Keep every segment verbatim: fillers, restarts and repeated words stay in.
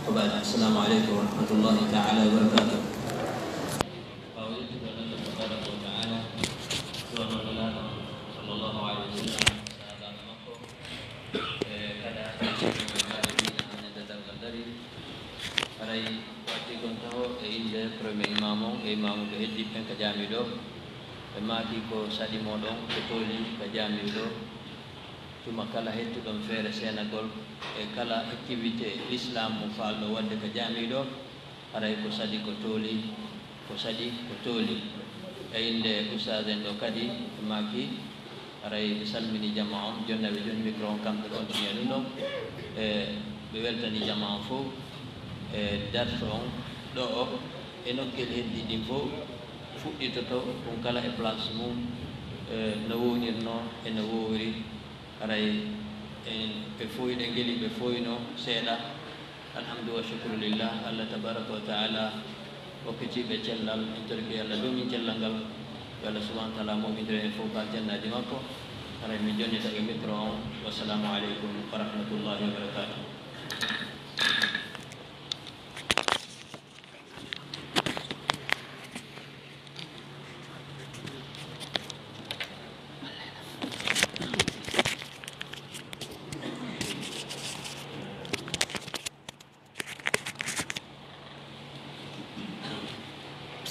وبعد، السلام عليكم ورحمة الله تعالى وبركاته. Ɓaawo yettude Allah tabaraka wa taala, sallallahu alaihi wa sallam, sahaabaaɓe makko, e kala e ɓe diina hannde dargal dari. Haray watti kon taho e innde premier imam on e imamuɓe heddiiɓe ɓen ka jaamiɗo. Ɓe maaki ko saɗi moɗon ko tooli ka jaamiɗo. Tuma kala hettuɗon feere seenagol e kala activité l'islam mo faalɗo waɗde ka jaamiɗo, haray ko saɗi ko tooli, ko saɗi ko tooli. E innde ustaas en ɗo kadi, ɓe maaki, haray ɓe salmini jama on, jonna ɓe jonni micro on, kamɓe continue ɗum ɗon. E ɓe weltani jama on fof e darso on ɗo o, e nokkeeli heddiiɗi ɗin fof fuɗɗitoto, ɗum kala e place mum, e no wownirnoo e no woowiri. Haray en ɓe fooyɗe ngeli ɓe fooyno seeɗa. Alhamdu wa shukru lillah, Allah tabaraka wa taala okkitiiɓe cellal, en torki Allah dow min cellal ngal. Yo Allah subhanahu wa taala moɓindira en fof ka aljannaaji makko. Haray min jonnitake micro on. Wassalamu aleykum wa rahmatullahi wa barakatuh.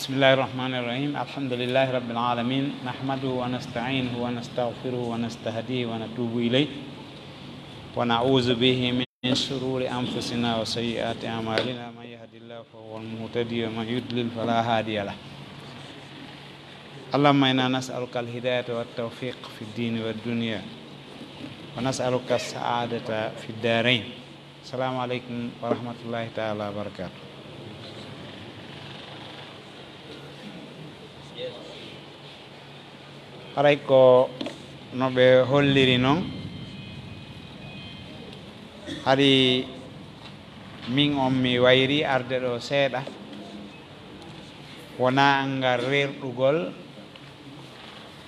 بسم الله الرحمن الرحيم. الحمد لله رب العالمين. نحمده ونستعينه ونستغفره ونستهديه ونتوب إليه. ونعوذ به من شرور أنفسنا وسيئات أعمالنا. من يهد الله فهو المهتدي ومن يضلل فلا هادي له. اللهم إنا نسألك الهداية والتوفيق في الدين والدنيا. ونسألك السعادة في الدارين. السلام عليكم ورحمة الله تعالى وبركاته. Haray ko no ɓe holliri non, hari min on mi wayri arde ɗo seeɗa, wonaa anngal reerɗugol,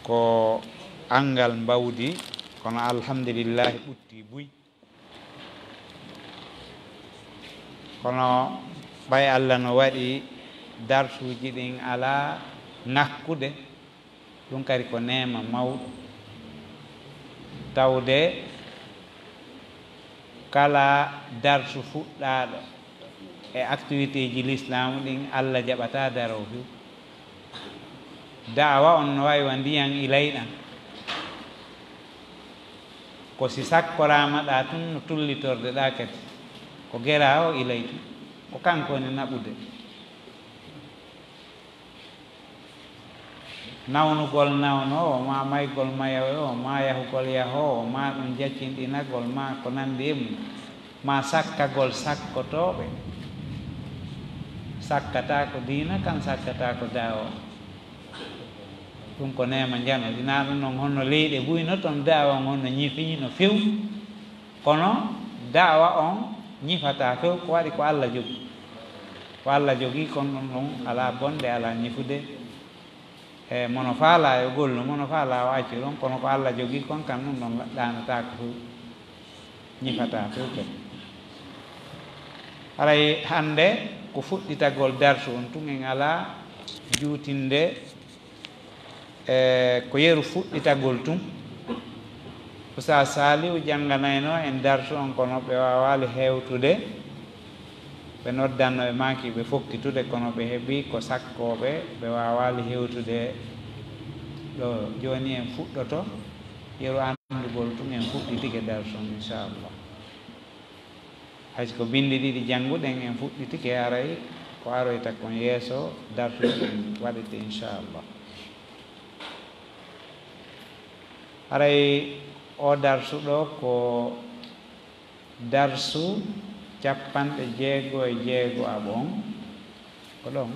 ko anngal mbawdi, kono alhamdulillahi ɓutti buy. Kono ɓay Allah no waɗi darsuuji ɗin alaa ŋakkude, ɗum kadi ko neema mawɗo. Tawde kala darsu fuɗɗaaɗo e activité ji lislaamu ɗin, Allah jaɓataa daroo few. Da'awa on no wayi wa ndiyan ilayɗan. Ko si sakkoraama ɗaa tun no tullitorde ɗaa kadi. Ko geraa o ilay tun. Ko kanko woni naɓude. Nawnugol nawnoowo, maa maygol mayoowo, maa yahugol yahoowo, maa ɗum jaccinɗinagol, maa ko nanndi e mum, maa sakkagol sakkotooɓe. Sakkataako diina kan, sakkataako da'awa. Ɗum ko neema njano. Hinaa ɗum noon, honno leyɗe buy no toon, da'awa on honno ñifi no few. Kono da'awa on ñifataa few, ko waɗi ko Allah jogi. Ko Allah jogi kon ɗum ɗum alaa bonde, alaa ñifude. E mono faalaa yo gollu, mono faalaa o accu ɗon, kono ko Allah jogi kon kan ɗum ɗon ɗaanataako few, ñifataa few kadi. Haray hannde ko fuɗɗitagol darsu on tun, en alaa juutinde. E ko yeru fuɗɗitagol tun, Ustaas Saalihu jannganayno en darsu on, kono ɓe waawaali hewtude. Ɓe noddanno ɓe maaki ɓe fokkitude, kono ɓe heɓi ko sakkooɓe, ɓe waawaali hewtude ɗo. Jooni en fuɗɗoto yeru anndugol tun, en fuɗɗitike darsu on, inchallah. Hay si ko binndi ɗiɗi jannguɗen, en fuɗɗitike, haray ko aroyta kon yeeso, darsuuji ɗin waɗete, inchallah. Haray o darsu ɗo ko darsu capanɗe jeego e jeego aɓon. Ko ɗon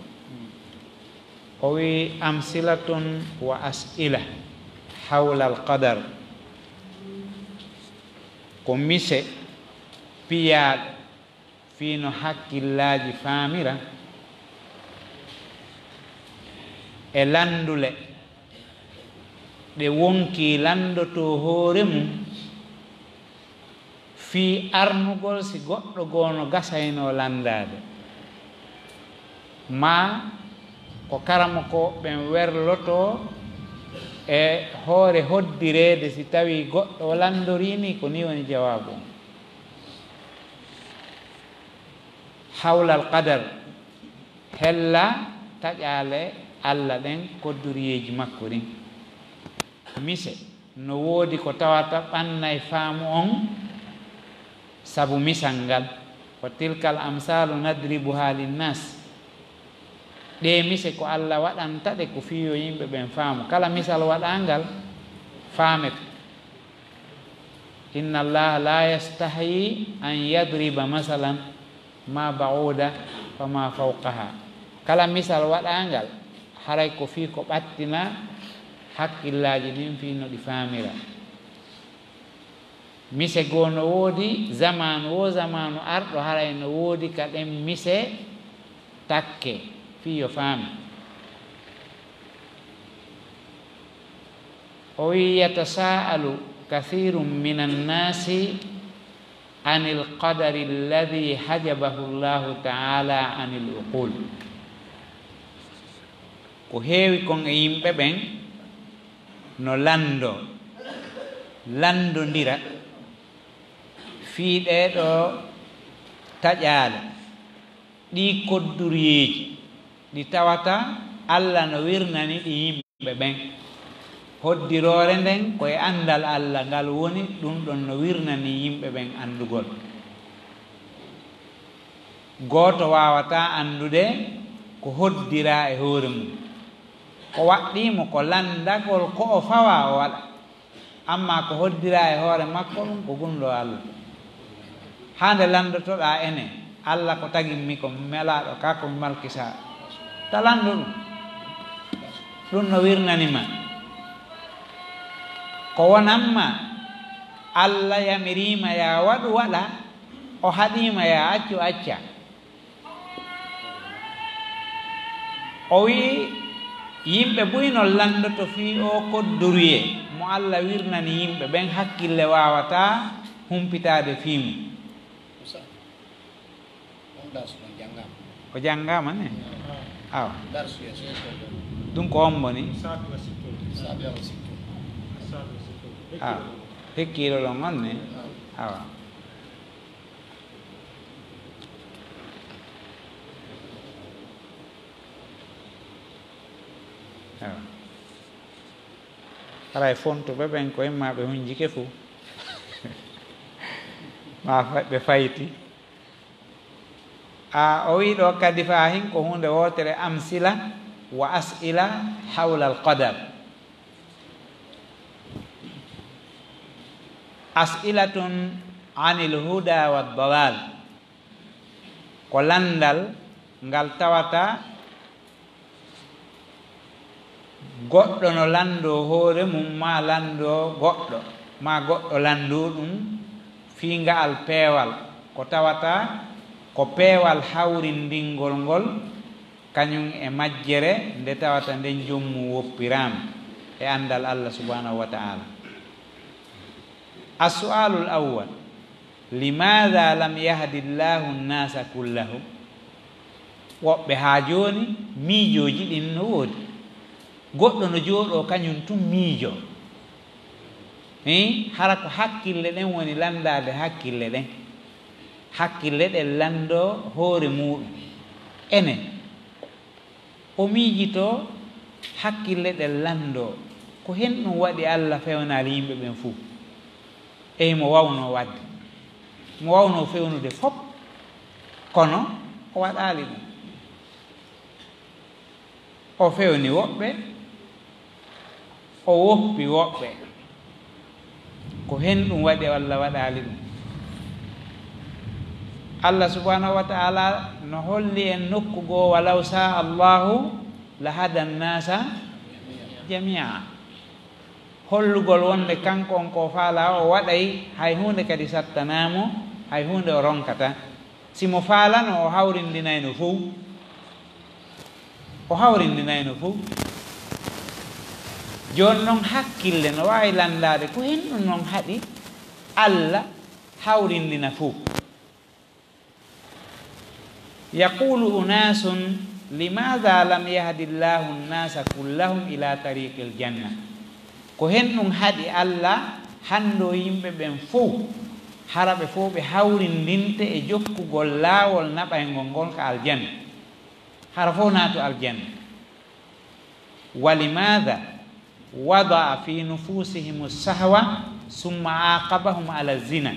o wi: "Amsilatun wa as'ila hawla al-qadar." Ko mise piyaaɗo fii no hakkillaaji faamira e lanndule ɗe wonkii lanndotoo hoore mum fii arnugol si goɗɗo goo no gasaynoo lanndaade, maa ko karamokooɓe ɓen werlotoo e hoore hoddireede si tawii goɗɗo o lanndorii nii? Ko nii woni jawaabu on. Hawlal qadar, hella taƴaale Alla ɗen, kodduriyeeji makko ɗin. Mise, no woodi ko tawata ɓannay faamu on sabu misal ngal. Wa tilkal amsaalu nadribuhaa linnaas. Ɗee mise ko Alla waɗanta ɗe ko fii yo yimɓe ɓen faamu. Kala misal waɗaangal, faamete. Inna Allaha laa yastahyii an yadriba masalan maa ba'uuda famaa fawqahaa. Kala misal waɗaangal, haray ko fii ko ɓattina hakkillaaji ɗin fii no ɗi faamira. Mise goo no woodi, zamaanu woo zamaanu arɗo, haray no woodi ka ɗen mise takkee fii yo faame. O wi'i, yatasaa'alu kathiirun minan naasi anil qadari alladhii hajabahu Allaahu ta'aalaa anil uquul. Ko heewi kon e yimɓe ɓen no lanndoo, lanndondira fii ɗee ɗoo taƴaale, ɗii kodduriyeeji ɗi tawata Alla no wirnani ɗi yimɓe ɓen. Hoddiroore nden ko e anndal Alla ngal woni, ɗun ɗon no wirnani yimɓe ɓen anndugol. Gooto waawataa anndude ko hoddiraa e hoore mun. Ko waɗɗii mo ko lanndagol ko o fawaa o waɗa. Ammaa ko hoddiraa e hoore makko ɗun, ko gunndoo Alla. Haa nde lanndotoɗaa ene, Alla ko tagimmi ko mi melaaɗo ka, ko mi malkisaa. Ta lanndo ɗun. Ɗun no wirnani ma. Ko wonan ma, Alla yamirii ma yaa waɗu, waɗaa, o haɗii ma yaa accu, accaa. O wi'i, yimɓe buy no lanndoto fii oo kodduruyee mo Alla wirnani yimɓe ɓen, hakkille waawataa humpitaade fii mun. Oustaz, on darsu on janngaama? O janngaama ne? Awa. Darsu e soso ɗum. Ɗum ko hombo ni? Saabi wa sittun. Saabi wa sittun. Saabi wa sittun. Awa. Hekkiiɗo ɗon on ne? Awa. Awa. Haray fontuɓe ɓen ko imma ɓe hunjike fuu, maa fa-, ɓe fayti. A, o wi'i ɗoo kadi faa hin ko huunde wootere, amsila wa as'ila hawla al-qadar. As'ilatun anil huda wad dalal. Ko lanndal ngal tawata goɗɗo no lanndoo hoore mum, maa lanndoo goɗɗo, maa goɗɗo lanndoo ɗum fii nga'al peewal, ko tawata ko peewal hawrindingol ngol, kañum e majjere nde tawata nden joom mum woppiraama e anndal Allah subhanahu wa ta'ala. As-su'aalul awwal, limaada lam yahdi Llaahu nnaasa kullahum? Woɓɓe haa jooni, miijooji ɗin no woodi. Goɗɗo no jooɗoo kañum tun miijoo. Hii, hara ko hakkille ɗen woni lanndaade hakkille ɗen. Hakkille ɗen lanndoo hoore muuɗum. Enen, o miijitoo hakkille ɗen lanndoo. Ko hen ɗum waɗi Alla fewnaali yimɓe ɓen fuu? E himo wawnoo waɗde. Mo wawnoo fewnude fop, kono o waɗaali ɗum. O fewni woɓɓe, o woppi woɓɓe. Ko hen ɗum waɗi Alla waɗaali ɗum? Alla subhanahu wa ta'ala no holli en nokku goo, "Walaw shaa Allahu la hada nnaasa jami'a." Hollugol wonde kanko on ko faalaa, o waɗay hay huunde kadi sattanaa mo, hay huunde o ronkata. Si mo faalano, o hawrindinayno fow. O hawrindinayno fow. Jooni non, hakkille no waawi lanndaade ko hen ɗum non haɗi Alla hawrindina fuu. Yaqulu unasun, limaada lam yahdi Allahu nnasa kullahum ila tariqil janna? Ko hen ɗum haɗi Allah hanndo yimɓe ɓen fow, hara ɓe fow ɓe hawrindinte e jokkugol laawol naɓayngol ngol ka aljanna? Hara fow naatu aljanna. Wa limaada wada'a fi nufusihimu sahwa summa aqabahum ala zina?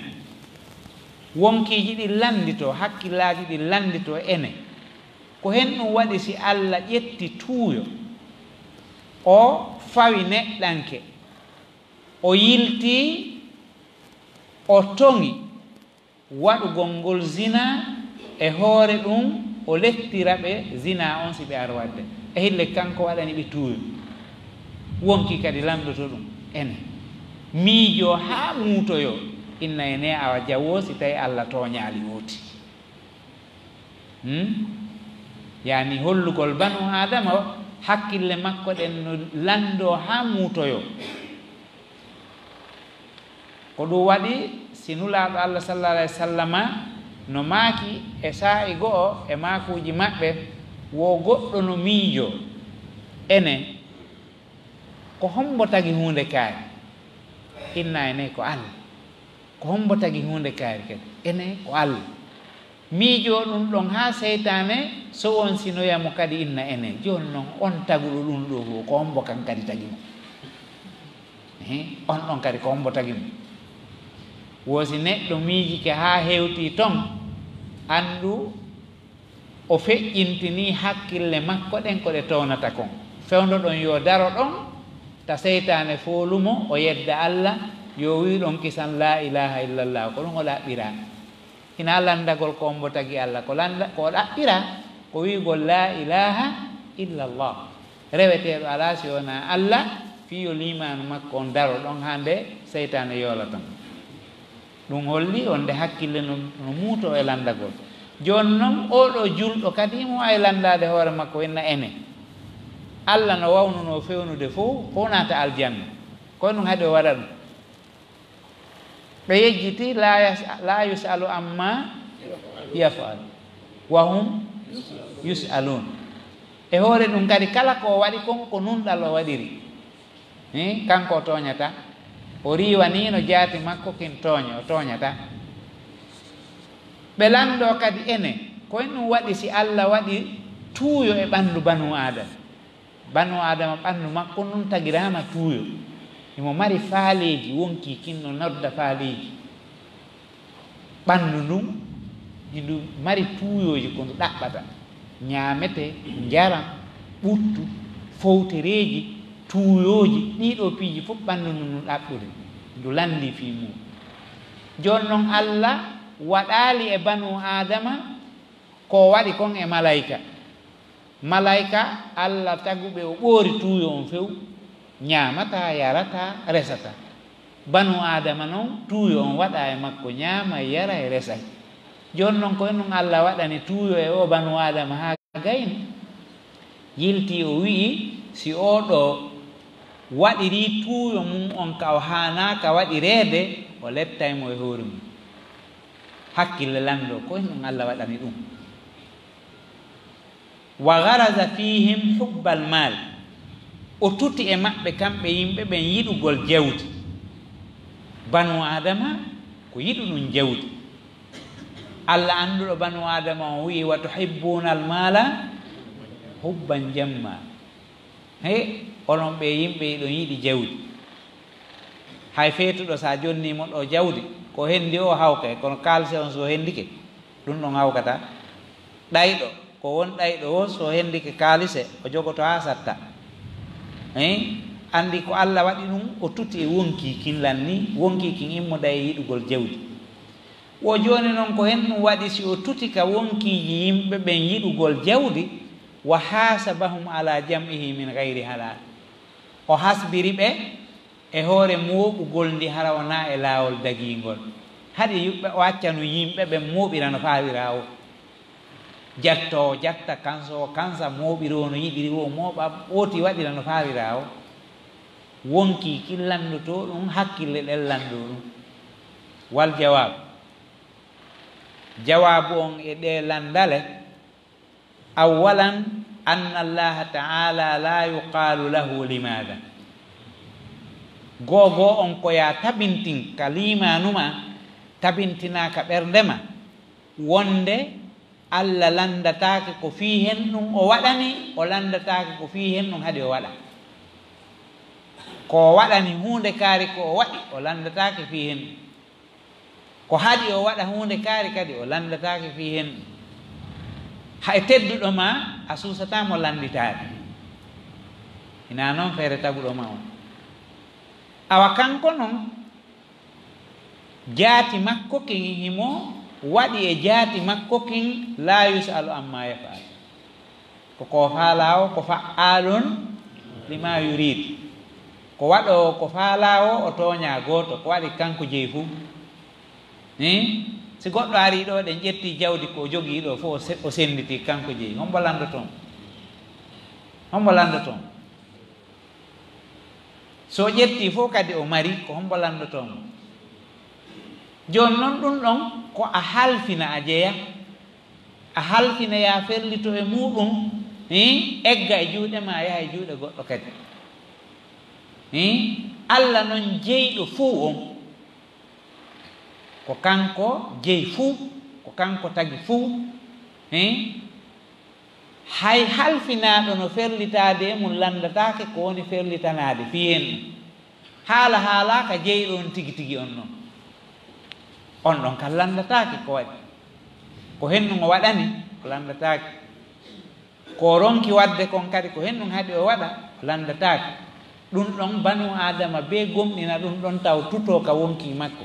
Wonkiiji ɗi lanndito, hakkillaaji ɗi lanndito ene. Ko hen ɗum waɗi si Allah ƴetti tuuyo, o fawi neɗɗanke, o yilti, o toŋi waɗugol ngol zina, e hoore ɗum o lettira ɓe zina on si ɓe ar waɗde? E hille kanko waɗani ɓe tuuyo, wonki kadi lanndoto ɗum ene, miijoo haa muutoyoo, inna ene awa jawoo si tawi Allah tooñaali wooti. Hmm? Yaani hollugol banu Aadama o, hakkille makko ɗen no lanndoo haa muutoyoo. Ko ɗum waɗi si Nulaaɗo Allah sallallahu alayhi wa sallama no maaki e saa'i go'o e maakuuji maɓɓe, wo goɗɗo no miijoo ene, ko hombo tagi huunde kaari? Inna ene ko Allah. Ko hombo tagi huunde kaari kadi? Ene ko Allah. Miijoo ɗum ɗon haa seytaane sowonsinoya mo kadi, inna ene, jooni non on taguɗo ɗum ɗoo fow, ko hombo kan kadi tagi mo? Ehe, on ɗon kadi ko hombo tagi mo? Wo si neɗɗo miijike haa hewtii ton, anndu o feƴƴintinii hakkille makko ɗen ko ɗe townata kon. Fewndo ɗon yo daro ɗon, ta seytaane foolu mo, o yedda Allah, yo wii ɗon kisan laa ilaaha illallah, ko ɗum o ɗaɓɓiraa. Hinaa lanndagol ko hombo tagi Allah, ko lannda-, ko o ɗaɓɓiraa, ko wi'ugol laa ilaaha illallah. Reweteeɗo alaa si wonaa Allah, fii yo liimaanu makko on daro ɗon haa nde seytaane yoolata mo. Ɗum holli wonde hakkille no, no muuto e lanndagol. Jooni non, oo ɗoo julɗo kadi, himo waawi lanndaade hoore makko, inna ene, Allah no wawnunoo fewnude fow, fow naata aljanna. Ko ɗum haɗi o waɗa ɗum. Ɓe yejjiti, "La yas-, la yus'alu amma yaf'al, wa hum yus'alun." E hoore ɗum kadi, kala ko o waɗi kon, ko nunɗal o waɗiri. Hii, kanko o tooñataa. O riiwaniino jaati makko kin tooñe, o tooñataa. Ɓe lanndoo kadi ene, ko ɗum waɗi si Allah waɗi tuuyo e ɓanndu banu Aadama? Banu Aadama ɓanndu makko ndun tagiraama tuuyo. Himo mari faaleeji, wonkii kin no nodda faaleeji. Ɓanndu ndun, hindu mari tuuyooji ko ndu ɗaɓɓata. Ñaametee, njaram, ɓuttu, fowtereeji, tuuyooji, ɗii ɗoo piiji fof ɓanndu ndun no ɗaɓɓude. Ndu lanndii fii mum. Jooni non Allah waɗaali e banu Aadama ko o waɗi kon e malayka. Malayka, Allah tagu ɓe, o ɓoori tuuyo on few, ñaamataa, yarataa, resataa. Banu Aadama non, tuuyo on waɗaa e makko, ñaamay, yaray, resay. Jooni non, ko ɗum Allah waɗani tuuyo e oo banu Aadama haa gayni. Yiltii, o wi'i, si oo ɗoo waɗirii tuuyo mum on ka o haanaa ka waɗireede, o lettay mo e hoore mum. Hakkille lanndoo, ko ɗum Allah waɗani ɗum. Wa gharaza fihim hubbal mal. O tuti e maɓɓe kamɓe yimɓe ɓen yiɗugol jawdi. Banu Aadama ko yiɗuɗum jawdi. Allah annduɗo banu Aadama on wi'i, "Wa tuhibbunal mala hubban jamma." He, onon ɓe yimɓe, hiɗon yiɗi jawdi. Hay feetuɗo, sa jonnii mo ɗo jawdi, ko hendi o hawkay, kono kaalise on so hendike, ɗum ɗon hawkata. Ɗayɗo, ko won ɗayɗo o, so hendike kaalise, o jogoto haa satta. Hein? Anndi ko Allah waɗi ɗum, o tuti e wonkii kin lanni, wonkii kin immoda e yiɗugol jawdi. Wo jooni non, ko hen ɗum waɗi, si o tuti ka wonkiiji yimɓe ɓen yiɗugol jawdi, wa hasabahum ala jam'ihi min gayri halal. O hasbiri ɓe e hoore mooɓugol ndi hara wonaa e laawol dagiingol. Haɗi yuɓɓe o accanu yimɓe ɓen mooɓira no faawira o. Jattoowo jatta, kansoowo kansa, mooɓiroo no yiɗiri woo mooɓa, ɓooti waɗira no faawira o. Wonkii kin lanndotoo ɗum, hakkille ɗen lanndoo ɗum. Wal jawaab, Jawaabu on e ɗee lanndale, awwalan, anna Allaha ta'ala la yuqalu lahu limaada. Googoo on ko yaa tabintin ka liimaanu ma, tabintinaa ka ɓernde ma, wonde Alla lanndataake ko fii hen ɗum o waɗani, o lanndataake ko fii hen ɗum haɗi o waɗa. Ko o waɗani huunde kaari ko o waɗi, o lanndataake fii hen ɗum. Ko haɗi o waɗa huunde kaari kadi, o lanndataake fii hen ɗum. Hay tedduɗo ma, a suusataa mo lannditaade. Hinaa noon feere taguɗo ma on. Awa kanko noon, jaati makko kin himo waɗi e jaati makko kin, laa yus'alu amma yaf'al. Ko ko faalaa o, ko fa'aalun lima yurid. Ko waɗoowo ko faalaa o, o tooñaa gooto, ko waɗi kanko jeyi fuu. Hin? Si goɗɗo arii ɗoo, ɗen ƴettii jawdi ko o jogii ɗoo fof, o se-, o sennditii kanko jeyi. Hombo lanndotoo mo? Hombo lanndotoo mo? So o ƴettii fof kadi o mari, ko hombo lanndotoo mo? Jooni noon ɗum ɗon ko a halfina a jeya. A halfina yaa ferlito e muuɗum, hin? Egga e juuɗe ma, yaha e juuɗe goɗɗo kadi. Hin? Alla noon jeyɗo fuu on. Ko kanko jeyi fuu, ko kanko tagi fuu. Hin? Hay halfinaaɗo no ferlitaade e mum lanndataake ko woni ferlitanaade fii hen ɗum. Haala haalaaka jeyɗo on tigi tigi on ɗon. On ɗon kan lanndataake ko waɗi. Ko hen ɗum o waɗani, o lanndataake. Ko o ronki waɗde kon kadi, ko hen ɗum haɗi o waɗa, o lanndataake. Ɗum ɗon, banu Aadama bee gomɗina ɗum ɗon taw tutoo ka wonkii makko.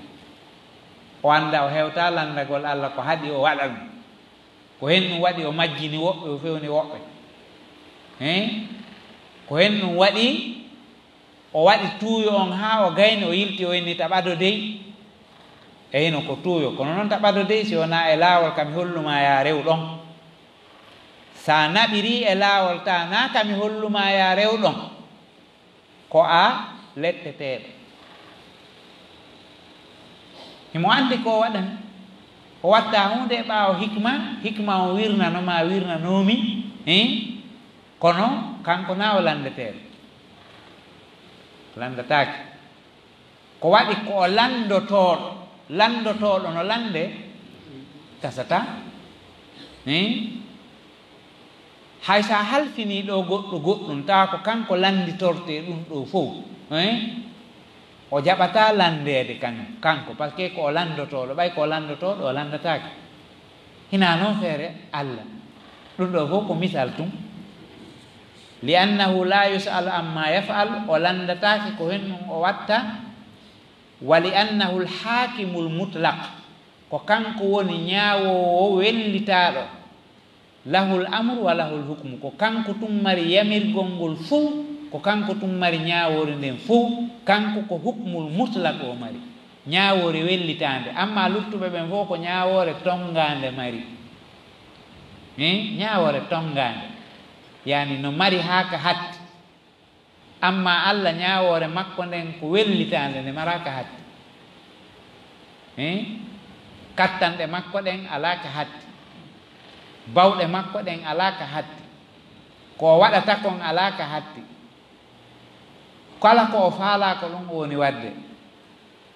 O annda, o hewtaa lanndagol Alla ko haɗi o waɗa ɗum. Ko hen ɗum waɗi o majjini woɓɓe, o fewni woɓɓe. Hein? Ko hen ɗum waɗi o waɗi tuuyo on haa o gayni, o yilti, o inni, "Ta ɓado dey." E hino ko tuuyo, kono noon ta ɓado dey, si wonaa e laawol ka mi hollu ma yaa rew ɗon. Sa naɓirii e laawol ta naa ka mi hollu ma yaa rew ɗon, ko a letteteeɗo. Himo anndi ko o waɗani. O watta huunde e ɓaawo hikma, hikma on wirnano ma, wirnanoomi, hein? Kono kanko na o lanndeteeɗo. Lanndataake. Ko waɗi ko o lanndotooɗo. Lanndotooɗo no lannde tasata. Hein? Hay so a halfinii ɗoo goɗɗo goɗɗum, tawa ko kanko lannditortee ɗum ɗoo fow, hein? O jaɓataa lanndeede kan-, kanko, parce que ko o lanndotooɗo, ɓay ko o lanndotooɗo, o lanndataake. Hinaa noon feere Alla. Ɗum ɗoo fow ko misal tun. "Li annahu la yus'alu amma yaf'al", o lanndataake ko hen ɗum o watta. "Wa li annahu l-haakimul mutlaq", ko kanko woni ñaawoowo wellitaaɗo. "Lahul amru wa lahul hukmu", ko kanko tun mari yamirgol ngol fow, ko kanko tun mari ñaawoore nden fow, kanko ko hukmul mutlaq o mari, ñaawoore wellitaande. Amma luttuɓe ɓen fow ko ñaawoore tonngaande mari. Hein? Ñaawoore tonngaande. Yaani no mari haa ka hatti. Amma Alla, ñaawoore makko nden ko wellitaande, nde maraaka hatti. Hein? Kattanɗe makko ɗen alaa ka hatti. Bawɗe makko ɗen alaa ka hatti. Ko o waɗata kon alaa ka hatti. Kala ko o faalaa ko ɗum o woni waɗde.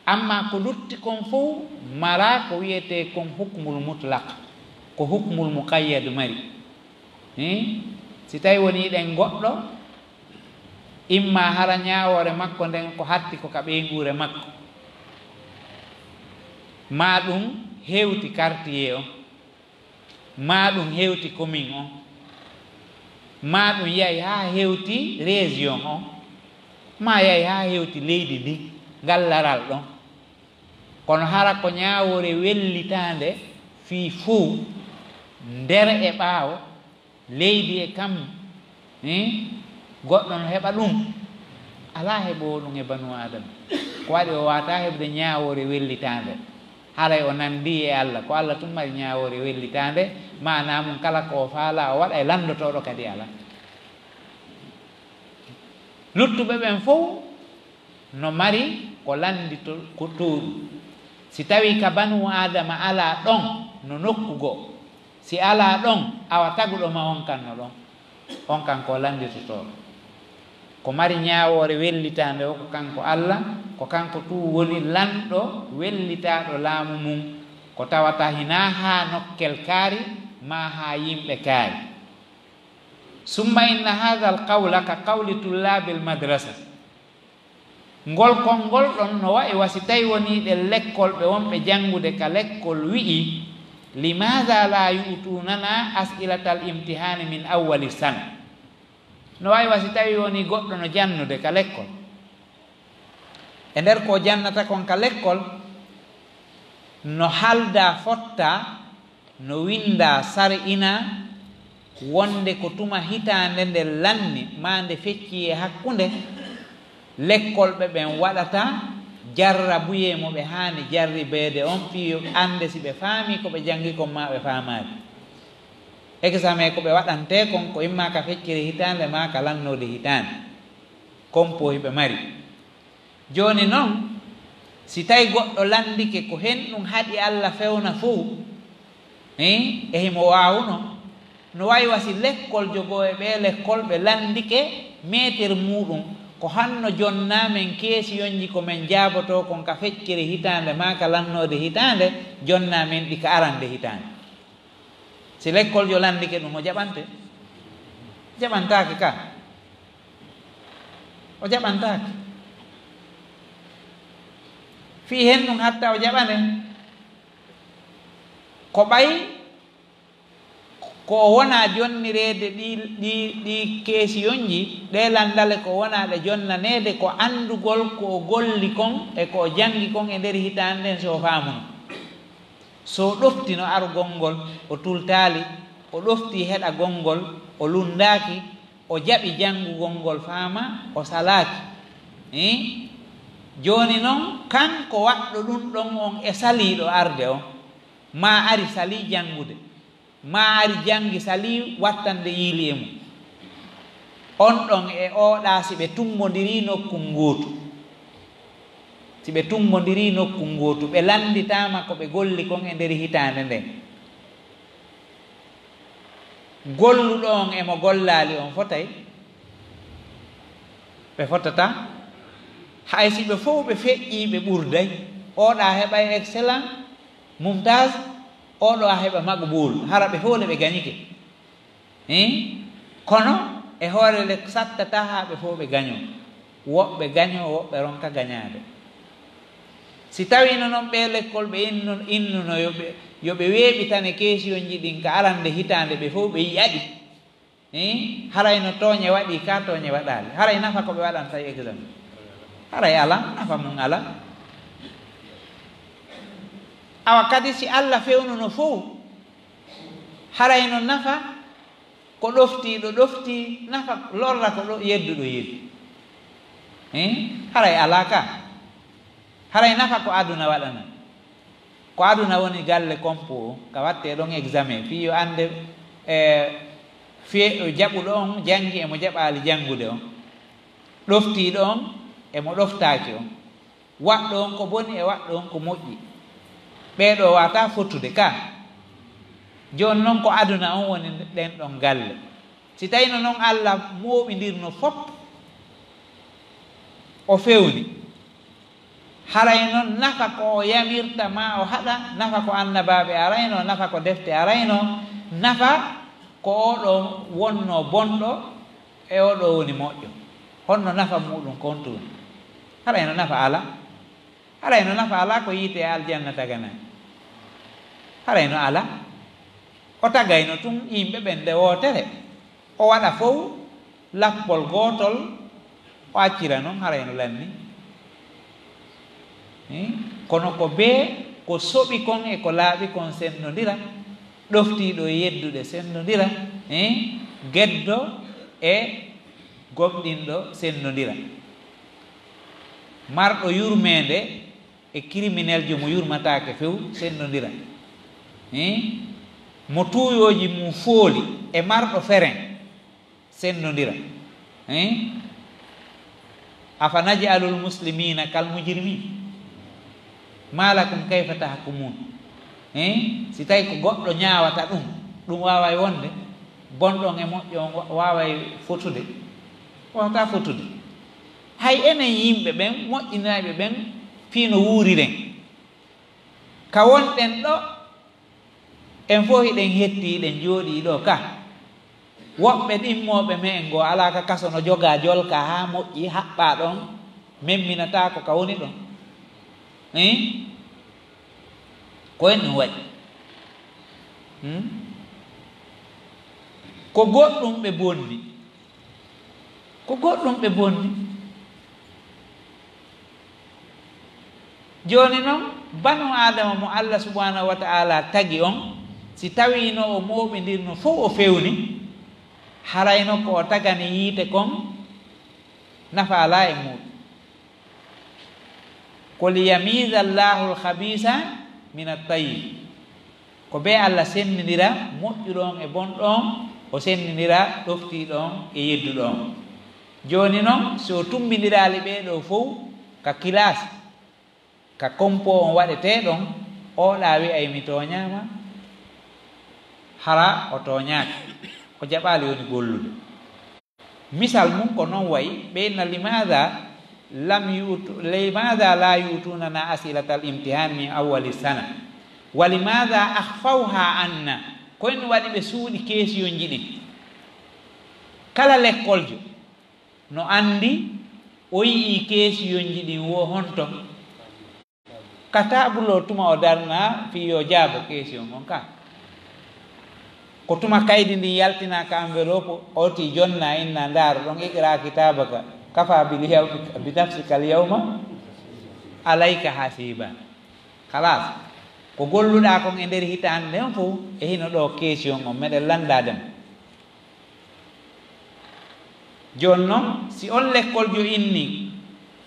Amma ko lutti kon fow maraa ko wi'etee kon hukmul mutlaq, ko hukmul muqayyad mari. Hin? Si tawi woni ɗen goɗɗo, imma hara ñaawoore makko nden ko hatti ko ka ɓeynguure makko, maa ɗum hewti quartier on, maa ɗum hewti commune on, maa ɗum yahi haa hewti région on, maa yahi haa hewti leydi ndin, ngal laral ɗon. Kono hara ko ñaawoore wellitaande fii fow, nder e ɓaawo, leydi e kammu, eh, goɗɗo no heɓa ɗum? Alaa heɓoowo ɗum e banu Aadama. Ko waɗi o waawataa heɓde ñaawoore wellitaande? Haray o nanndii e Alla. Ko Alla tun mari ñaawoore wellitaande, maanaa mun kala ko o faalaa o waɗa e lanndotooɗo kadi alaa. Luttuɓe ɓen fow no mari ko lanndito-, ko tooɗu. Si tawii ka banu Aadama alaa ɗon, no nokku goo. Si alaa ɗon, awa taguɗo ma on kan no ɗon. On kan ko lannditotooɗo. Ko mari ñaawoore wellitaande o ko kanko Alla, ko kanko tun woni lanɗo wellitaaɗo laamu mun, ko tawata hinaa haa nokkel kaari, maa haa yimɓe kaari. Summa inna haadha al qawla ka qawli tullaabil madrasa. Ngol konngol ɗon no wa'i wa si tawi wonii ɗen lekkolɓe wonɓe janngude ka lekkol wi'i, limaada laa yu'tuunana as'ilatal imtihaani min awwali sana? No wa'i wa si tawi wonii goɗɗo no jannude ka lekkol. E nder ko jannata kon ka lekkol, no haldaa fottaa, no winndaa sar'inaa wonnde ko tuma hitaande nde lanni maa nde feccii e hakkunde, lekkolɓe ɓen waɗata jarrabuyee mo ɓe haani jarribeede on fii yo annde si ɓe faamii ko ɓe janngi kon maa ɓe faamaali. Eksamee ko ɓe waɗantee kon ko immaa ka feccere hitaande maa ka lannoode hitaande. Kompoo hiɓe mari. Jooni non, si tawi goɗɗo lanndike ko hen ɗum haɗi Alla fewna fow, eh, e himo waawuno, no wayi wa si lekkol jogoo e ɓee lekkol ɓe lanndike meeter muuɗum, ko hanno jonnaa men keesiyonji ko men jaabotoo kon ka feccere hitaande maa ka lannoode hitaande, jonnaa men ɗi ka arande hitaande. Si lekkol jo lanndike ɗum, o jaɓante? Jaɓantaake ka. O jaɓantaake. Fii hen ɗum hatta o jaɓane. Ko ɓay ko o wonaa jonnireede ɗi, ɗi, ɗi keesiyonji, ɗee lanndale ko wonaa ɗe jonnaneede, ko anndugol ko o golli kon e ko o janngi kon e nder hitaande nden so o faamuno. So o ɗofti no arugol ngol, o tultaali, o ɗofti heɗagol ngol, o lunndaaki, o jaɓi janngugol ngol faama, o salaaki. Ih? Jooni non, kanko waɗɗo ɗum ɗon on e saliiɗo arde on, maa ari salii janngude, maa ari janngi salii wattande yiili e mum. On ɗon e oo ɗaa si ɓe tumbondirii nokku ngootu, si ɓe tumbondirii nokku ngootu, ɓe lannditaama ko ɓe golli kon e nder hitaande nden, golluɗo on e mo gollaali on fotay? Ɓe fotataa. Hay si ɓe fow ɓe feƴƴii, ɓe ɓurday. Oo ɗaa heɓay excellent, mumtaz, oo ɗoo a heɓa maqbul. Hara ɓe fow le ɓe gañike. Ih? Kono e hoore le sattataa haa ɓe fow ɓe gañoo. Woɓɓe gañoo, woɓɓe ronka gañaade. Si tawiino non ɓee lekkol ɓe innu-, innuno yo ɓe, yo ɓe weeɓitane keesiyonji ɗin ka arande hitaande, ɓe fow ɓe yi'a ɗi. Ih? Haray no tooñe waɗi ka, tooñe waɗaali. Haray nafa ko ɓe waɗanta e examen? Haray alaa, nafa mum alaa. Awa kadi si Alla fewnuno fow, haray no nafa ko ɗoftiiɗo ɗoftii, nafa lorra ko ɗo yedduɗo yeddi. Ih? Haray alaa ka. Haray nafa ko aduna waɗana. Ko aduna woni galle kompo o, ka wattee ɗon examen, fii yo annde, e, fii jaɓuɗo on janngi e mo jaɓaali janngude on, ɗoftiiɗo on e mo ɗoftaaki on. Waɗɗo on ko boni e waɗɗo on ko moƴƴi. Ɓee ɗoo waawataa fottude ka. Jooni non ko aduna on woni ɗen ɗon galle. Si tawiino non Alla mooɓindirno fop, o fewni, haray non nafa ko o yamirta maa o haɗa, nafa ko annabaaɓe arayno, nafa ko defte arayno, nafa ko oo ɗoo wonnoo bonɗo, e oo ɗoo woni moƴƴo. Honno nafa muuɗum kon tun? Haray no nafa alaa. Haray no nafa alaa ko yiite e aljanna tagana. Haray no alaa. O tagayno tun yimɓe ɓen nde wootere. O waɗa fow lappol gootol, o accira non, haray no lanni. Eh? Kono ko bee ko soɓi kon e ko laaɓi kon senndondira, ɗoftiiɗo e yedduɗe senndondira, eh? Geddo e gomɗinɗo senndondira. Marɗo yurmeende e crimineljo mo yurmataake few senndondira. Eh? Mo tuuyooji mum fooli e marɗo feren senndondira. Eh? Afa naj'alul muslimina kal mujrimin? Ma lakum kayfa tahkumun? Hein? Si tawi ko goɗɗo ñaawata ɗum, ɗum waaway wonde? Bonɗo on e moƴƴo on wa-, waaway fotude? Waawataa fotude. Hay enen yimɓe ɓen, moƴƴinayɓe ɓen, fii no wuuriren. Ka wonɗen ɗo, en fof hiɗen hetti, hiɗen jooɗii ɗo ka. Woɓɓe ɗimmooɓe me'en goo alaa ka kaso, no jogaa jolka haa moƴƴi, haɓɓaa ɗon, memminataako ka woni ɗon. Hein? Ko en ɗum waɗi. Hmm? Ko goɗɗum ɓe bonni. Ko goɗɗum ɓe bonni. Jooni non, banu Aadama mo Allah subhanahu wa ta'ala tagi on, si tawiino o mooɓindirno fow o fewni, harayno ko o tagani yiite kon nafa alaa e muuɗum. Ko liyamiza Allahu al-khabisa min at-tayyib. Ko bee Allah senndindira moƴƴuɗo on e bonɗo on, o senndindira ɗoftiiɗo on e yedduɗo on. Jooni non, si o tummbindiraali ɓee ɗoo fow ka kilaas, ka kompo on waɗetee ɗon, oɗa wi'ay mi tooñaama, hara o tooñaaki, o jaɓaali woni gollude. Misal mum ko non wayi, ɓe inna, "Limaada lam yu'tu-, limaada laa yu'tuunana as'ilatal imtihaan min awwali sana? Wa limaada akhfawhaa anna?" Ko en waɗi ɓe suuɗi keesiyonji ɗin? Kala lekkoljo no anndi o yi'ii keesiyonji ɗin wo honto. Ka taabulo tuma o darna fii yo jaabo keesiyon on ka. Ko tuma kaydi ndin yaltinaa ka enveloppe, o tii jonna inna ndaaro ɗon, "Iqra kitaabaka, kafa bil yawmi, bi nafsika al yawma alayka hasiba." Khalas. Ko golluɗaa kon e nder hitaande nden fow, e hino ɗoo keesiyon on, meɗen lanndaade mo. Jooni non, si on lekkoljo inni,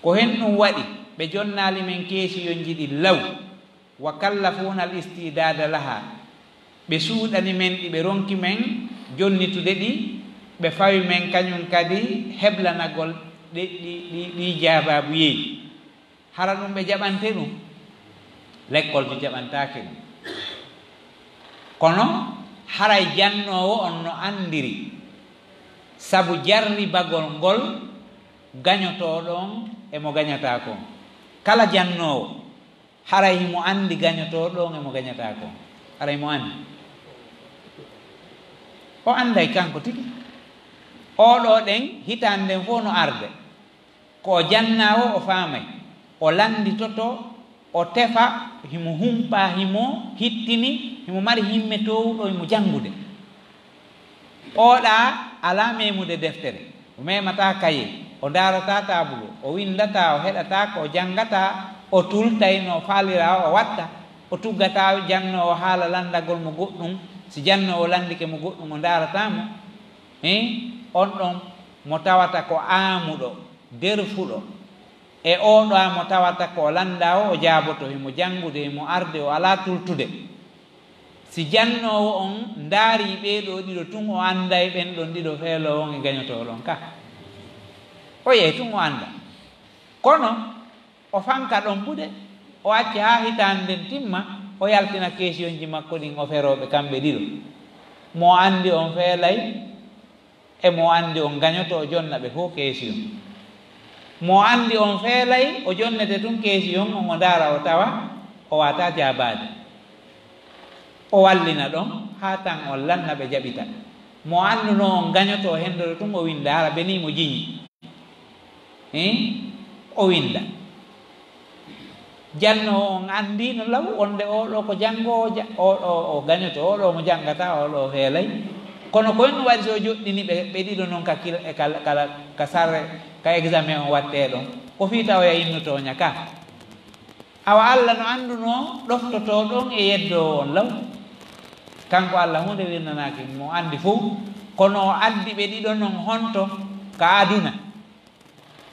ko hen ɗum waɗi, ɓe jonnaali men keesiyonji ɗin law, wa kallafuuna al istidaada laha, ɓe suuɗani men ɗi, ɓe ronki men jonnitude ɗi, ɓe fawi men kañum kadi heblanagol ɗi, ɗi, ɗi, ɗi jaabaabuyeeji. Hara ɗum ɓe jaɓante ɗum? Lekkoljo jaɓantaake ɗum. Kono haray jannoowo on no anndiri sabu jarribagol ngol gañotooɗo on e mo gañataako on. Kala jannoowo, haray himo anndi gañotooɗo on e mo gañataako on. Haray mo anndi. O annday kanko tigi. Oɗo ɗen, hitaande nden fof no arde. Ko o jannaawo, o faamay, o lannditoto, o tefa, himo humpa, himo hittini, himo mari himme toowuɗo, himo janngude. Oɗa alaa meemude deftere, o meemataa kaye, o ndaarataa taabulo, o winndataa, o heɗataa ko o janngataa, o tultay no faaliraa o watta, o tuggataa jannoowo haala lanndagol mo goɗɗum, si jannoowo lanndike mo goɗɗum, o ndaarataa mo. Hein? On ɗon mo tawata ko aamuɗo, derfuɗo, e oɗo mo tawata ko o lannda o, o jaaboto, himo janngude, himo arde, o alaa tultude. Si jannoowo on ndaari ɓee ɗoo ɗiɗo tun, o annday ɓen ɗon ɗiɗo feeloowo on e gañotooɗo on ka. O yehi tun o annda. Kono o fanka ɗon buɗe, o acca haa hitaande nden timma, o yaltina keesiyonji makko ɗin o feroo ɓe kamɓe ɗiɗo. Mo anndi on feelay, e mo anndi on gañoto, o jonna ɓe fof keesiyon. Mo anndi on feelay, o jonnete tun keesiyon on, o ndaara, o tawa, o waawataa jaabaade. O wallina ɗon, haa tan on lanna ɓe jaɓita. Mo anndunoo on gañoto, o hendoto tun, o winnda, hara benii mo jiñi. Hein? O winnda. Jannoowo on anndii no law wonde oo ɗoo ko janngoowo, ja-, oo ɗoo o gañoto, oo ɗoo mo janngataa, oo ɗoo feelay. Kono ko en waɗi so o joɗɗini ɓe, ɓe ɗiɗo non ka kila, e kala, kala, ka sarre, ka examen on wattee ɗon? Ko fii tawoya innu tooña ka. Awa Alla no anndunoo ɗoftotoo ɗon e yeddoowo on law. Kanko Alla huunde wirnanaaki mo, anndi fow. Kono o addi ɓe ɗiɗo non honto? Ka aduna.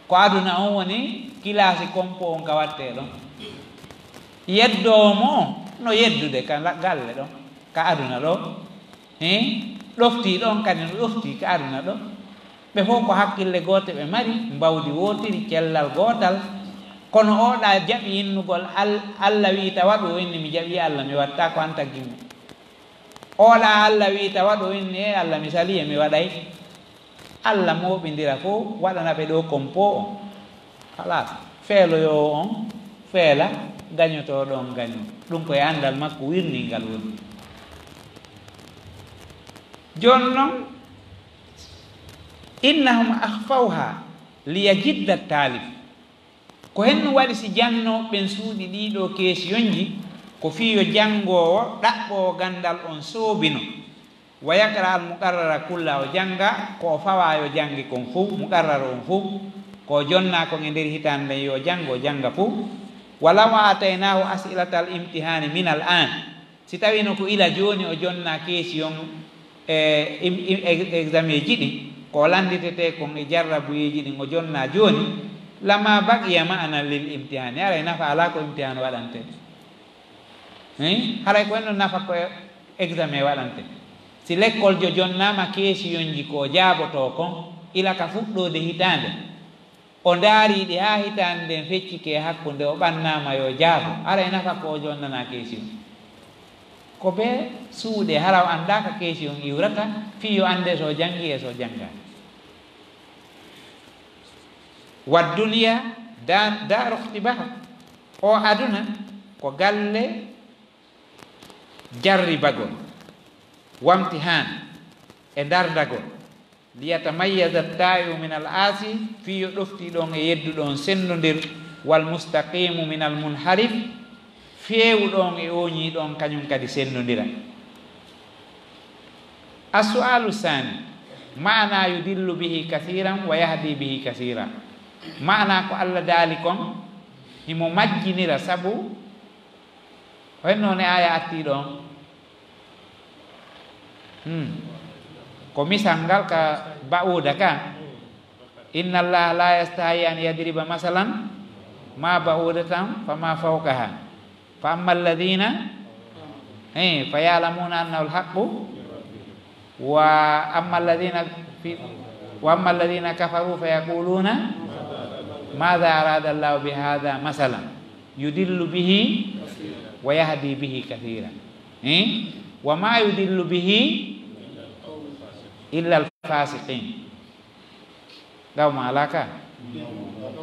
Ko aduna on woni kilaasi kompo on ka wattee ɗon. Yeddoowo mo no yeddude ka la-, galle ɗon, ka aduna ɗo. Hein? Ɗoftii ɗon kadi no ɗoftii ka aduna ɗo. Ɓe fof ko hakkille goote ɓe mari, mbawdi wootiri, cellal gootal. Kono oɗa jaɓi innugol Al-, Allah wi'i ta waɗu, o inni mi jaɓi Allah, mi watta ko an taggimmi. Oɗa Allah wi'i ta waɗu, o inni e Allah mi sali e mi waɗay. Allah mooɓindira fof, waɗana ɓe ɗo kompo on. Halas. Feeloyoowo on feela, gañotooɗo on gaño. Ɗum ko e anndal makko wirningal woni. Jooni noon, innahum akhfawha liyajidda talib. Ko henno waɗi si jannooɓe ɓen suuɗi ɗii ɗoo keesiyonji, ko fii yo janngoowo ɗaɓɓoowo ganndal on soobino. Wa yaqra al muqarrara kulla, o jannga ko o fawaa yo jannge kon fow, muqarrar on fow, ko o jonnaa kon e nder hitaande nden yo o janngo, o jannga fow. Walaw aataynaahu as'ilatal imtihaani minal aan, si tawino ko ila jooni o jonnaa keesi on e im-, im-, ex-, examen ji ɗin, ko o lannditetee kon e jarrabuyeeji ɗin o jonnaa jooni, lama baqiya ma'anan lil imtihaani, haray nafa alaa ko imtihaan waɗantee. Hein? Haray ko henno nafa ko examen waɗantee. Si lekkoljo jonnaama keesiyonji ko o jaabotoo kon, ila ka fuɗɗoode hitaande, o ndaarii ɗi haa hitaande nden feccike e hakkunde, o ɓannaama yo jaabo, haray nafa ko o jonnanaa keesi on. Ko bee suuɗe, hara o anndaa ka keesi on iwrata, fii yo annde so o janngii e so o janngaali. Wa dunya da-, daaru ikhtibar. O aduna ko galle jarribagol, wamtihaan e ndarndagol. Liyatamayyaza taa'ibu minal aasi, fii yo ɗoftiiɗo on e yedduɗo on senndondir, wal mustaqiimu minal munharif, feewuɗo on e ooñiiɗo on kañum kadi senndondira. As-su'aalu saani, maana yudillu bihi kasiiran wa yahdi bihi kasiira. Maana ko Allah daali kon, himo majjinira sabu, ko henno ne aaya attii ɗon? Hmm. Ko misal ngal ka ba'uuda ka. Inna Allaha la yastahi an yadriba masalan ma ba'udatan fama fawqaha. Fa amma alladhina, eh, fa ya'lamuna annahu al-haqqu, wa amma alladhina fi, wa amma alladhina kafaru fa yaquluna madha arada Allahu bi hadha masalan yudillu bihi wa yahdi bihi kathira. Eh? Wa ma yudillu bihi illa al-fasiqin. Gawma alaa ka?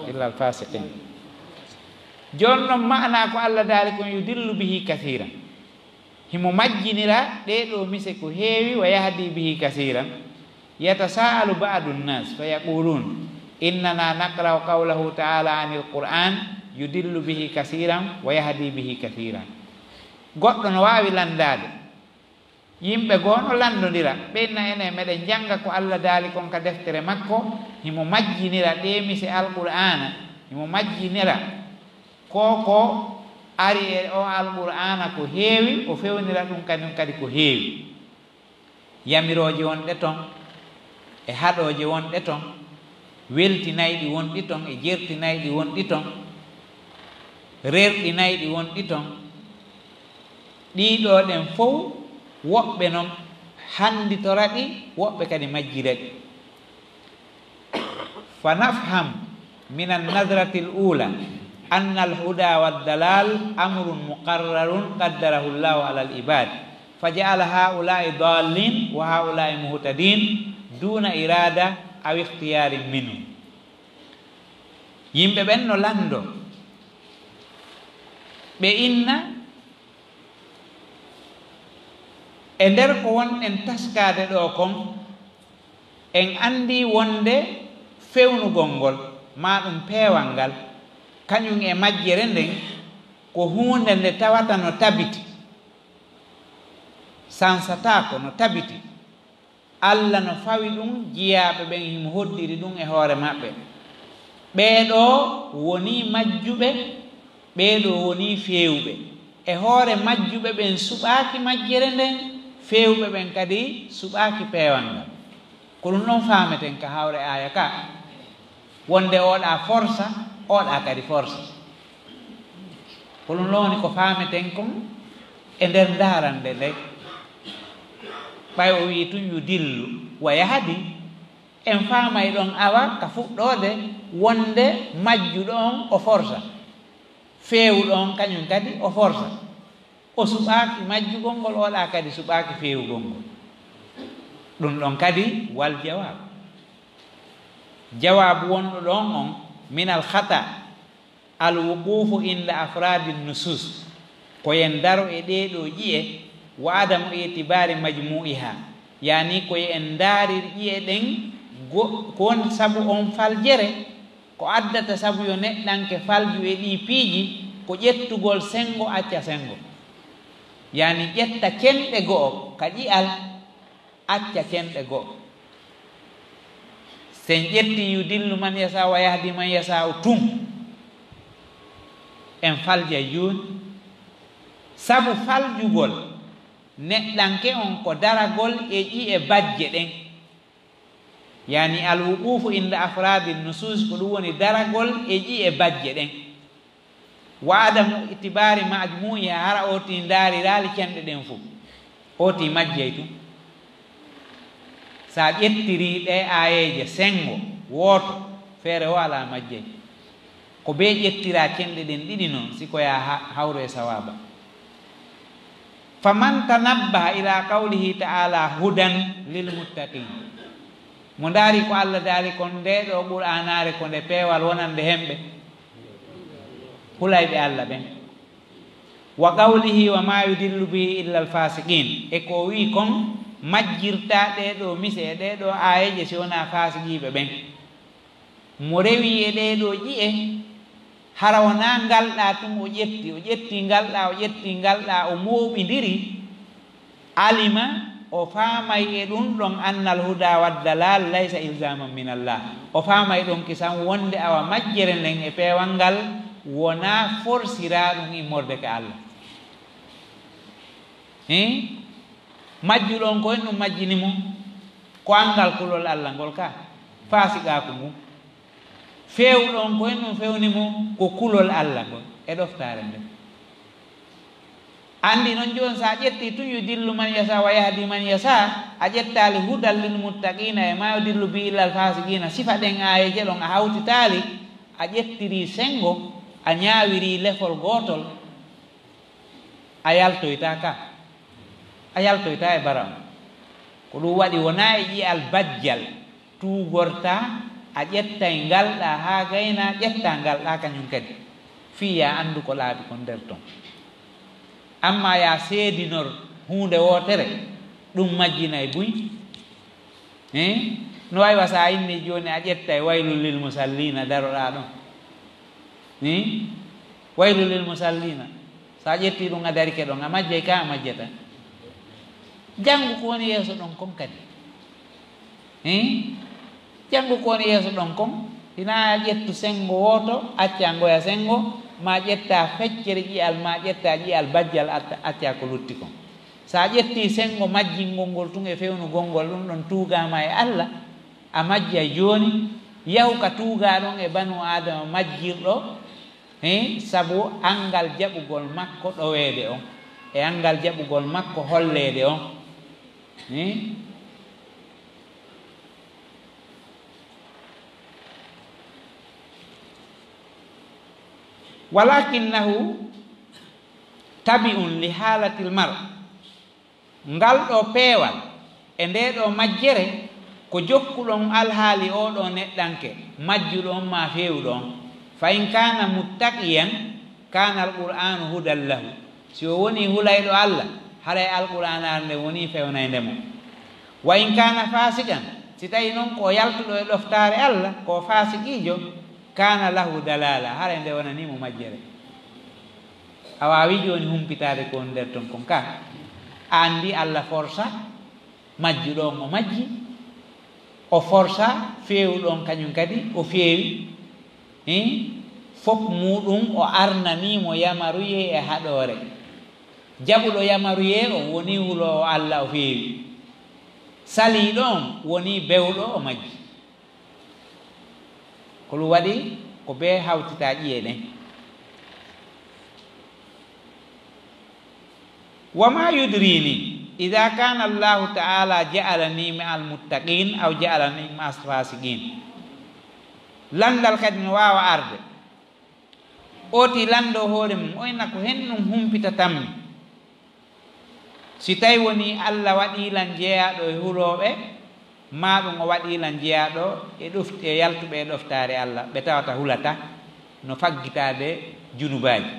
Illa al-fasiqin. Jooni non, maana ko Allah daali kon, yudillu bihi kasiran. Himo majjinira ɗee ɗoo mise ko heewi, wa yahdi bihi kasiran. Yatasaalu ba'du nnas fa yaqulun, innana naqra'u qawlahu ta'ala anil Qur'an, yudillu bihi kasiran wa yahdi bihi kasiran. Goɗɗo no waawi lanndaade. Yimɓe goo no lanndondira, ɓe inna enen meɗen jannga ko Allah daali kon ka deftere makko, himo majjinira ɗee mise Alqur'aana, himo majjinira ko ko ari e o Alqur'aana ko heewi, o fewnira ɗum kañum kadi ko heewi. Yamirooje wonɗe ton, e haɗooje wonɗe ton, weltinayɗi wonɗi ton, e jertinayɗi wonɗi ton, rerɗinayɗi wonɗi ton. Ɗii ɗoo ɗen fow, woɓɓe non hannditora ɗi, woɓɓe kadi majjira ɗi. Fa nafham min an-nazrati al-ula anna al-huda wa ad-dalal amrun muqarrarun qaddarahu Allahu ala al-ibad, fa ja'ala haula'i dallin wa haula'i muhtadin duna irada aw ikhtiyarin minhum. Yimɓe ɓen no lanndo, ɓe inna, e nder ko wonɗen taskaade ɗoo kon, en anndii wonde fewnugol ngol, maa ɗum peewal ngal, kañum e majjere nden, ko huunde nde tawata no tabiti, sansataako, no tabiti. Alla no fawi ɗum jiyaaɓe ɓen, himo hoddiri ɗum e hoore maɓɓe. Ɓee ɗoo wonii majjuɓe, ɓee ɗoo wonii feewuɓe. E hoore majjuɓe ɓen suɓaaki majjere nden, feewuɓe ɓen kadi suɓaaki peewal ngal. Ko ɗum ɗon faameten ka hawre aaya ka, wonde oɗa forsa, oɗa kadi forsa. Ko ɗum ɗon woni ko faameten kon e nder ndaarande nden. Ɓay o wi'i tun yudillu wa yahdi, en faamay ɗon awa ka fuɗɗoode wonde majjuɗo on o forsa. Feewuɗo on kañum kadi o forsa. O suɓaaki majjugol ngol, oɗa kadi suɓaaki feewugol ngol. Ɗum ɗon kadi wal jawaabu. Jawaabu wonɗo ɗon on, minal khata, al wuqufu inda afradi nusus, ko en daro e ɗee ɗoo ƴi'e, wa adamu itibaari majmu'iha, yaani ko en ndaarir ƴi'e ɗen go-, ko woni sabu on faljere, ko addata sabu yo neɗɗanke falju e ɗii piiji, ko ƴettugol senngo acca senngo. Yaani ƴetta cenɗe go'o ka ƴi'al, acca cenɗe go'o. Si en ƴetti yudillu man yasa wa yahdi man yasa o tun, en faljay jooni. Sabu faljugol neɗɗanke on ko daragol e ƴi'e bajje ɗen. Yaani al wuqufu inda afradi nusus, ko ɗum woni daragol e ƴi'e bajje ɗen. Wa adamu itibaari majmu'iha, hara ooti ndaariraali cenɗe ɗen fof. Ooti majjay tun. Sa ƴettirii ɗee aayeeje senngo wooto, feere o alaa majjay. Ko bee ƴettiraa cenɗe ɗen ɗiɗi non, si ko yaa ha-, hawru e sawaaba. Faman tanabbaha ila qawlihi ta'ala hudan lil muttaqin. Mo ndaari ko Allah daali kon, ndee ɗoo Qur'aanaare ko nde peewal wonande hemɓe hulayɓe Allah ɓen. Wa qawlihi wa ma yudillu bihi illa al fasiqin. E ko o wi'i kon, majjirtaa ɗee ɗoo mise e ɗee ɗoo aayeeje si wonaa faasiqiiɓe ɓen. Mo rewi e ɗee ɗoo ƴi'e, hara wonaa ngal ɗaa tun o ƴetti, o ƴetti ngal ɗaa, o ƴetti ngal ɗaa, o mooɓindiri, alima, o faamay e ɗum ɗon, annal huda wa dalal laysa ilzaman min Allah. O faamay ɗon kisan wonde awa majjere nden e peewal ngal wonaa forsiraa ɗum immorde ka Allah. Hin? Majjuɗo on ko en ɗum majjini mo, ko anngal kulol Allah ngol ka, faasiqaaku ngun. Feewɗo on ko en ɗum fewni mo, ko kulol Allah ngol e ɗoftaare nden. Anndi non jooni, so a ƴettii tun yudillu man yasa wa yahdi man yasa, a ƴettaali hudan lil muttaqiina e ma yudillu bi illal faasiqiina, sifa ɗen aayeeje ɗon a hawtitaali, a ƴettirii senngo, a ñaawirii lefol gootol, a yaltoytaa ka, a yaltoytaa e bara on. Ko ɗum waɗi wonaa e ƴi'al bajjal tuugortaa, a ƴettay ngal ɗaa haa gaynaa, ƴettaa ngal ɗaa kañum kadi, fii yaa anndu ko laaɓi kon nder ton. Ammaa yaa seedinor huunde wootere, ɗum majjinay buy. Hee? No wayi wa so a innii jooni a ƴettay waylul lil musalliina daroɗaa ɗon. Hee? Waylul lil musalliina. So a ƴettii ɗum a darike ɗon, a majjay ka a majjata. Janngu ko woni yeeso ɗon kon kadi. Hee? Janngu ko woni yeeso ɗon kon. Hinaa a ƴettu senngo wooto, accaa ngoya senngo, maa ƴettaa feccere ƴi'al, maa ƴettaa ƴi'al bajjal, atta-, accaa ko lutti kon. So a ƴettii senngo majjingol ngol tun e fewnugol ngol, ɗum ɗon tuugaama e Allah, a majjay jooni, yahu ka tuugaa ɗon e banu Aadama majjirɗo, hee, sabu anngal jaɓugol makko ɗoweede on, e anngal jaɓugol makko holleede on. Hee? Walakinnahu tabi'un li haalatil mar. Ngal ɗoo peewal e ndee ɗoo majjere ko jokkuɗo on alhaali oo ɗoo neɗɗanke, majjuɗo on maa feewuɗo on. Fa in kaana muttaqiyan kaana al-Qur'aanu hudan lahu. Si o wonii hulayɗo Allah, haray Alqur'aanaare nden wonii fewnaynde mo. Wa in kaana faasiqan, si tawii non ko o yaltuɗo e ɗoftaare Allah, ko o faasiqiijo, kaana lahu dalaala, haray nde wonanii mo majjere. A waawii jooni humpitaade ko woni nder ton kon ka. A anndi Allah forsa, majjuɗo on o majji, o forsa, feewuɗo on kañum kadi o feewi. Hii? Fof muuɗum o arnanii mo yamaruyee e haɗoore. Jaɓuɗo yamaruyee o wonii huloowo Allah o feewi. Saliiɗo on wonii bewɗo o majji. Ko ɗum waɗi ko bee hawtitaa ƴi'e ɗen. Wa ma yudrini idha kana Allahu ta'ala ja'alani ma'al muttaqin aw ja'alani ma'al fasiqin. Lanndal kadi no waawa arde. Ooti lanndo hoore mum, o inna ko hennun humpitatammi. Si tawi wonii Alla waɗii lan jeyaaɗo e hulooɓe, maa ɗun o waɗii lan jeyaaɗo e ɗoft-, e yaltuɓe e ɗoftaare Alla, ɓe tawata hulata no faggitaade junubaaji.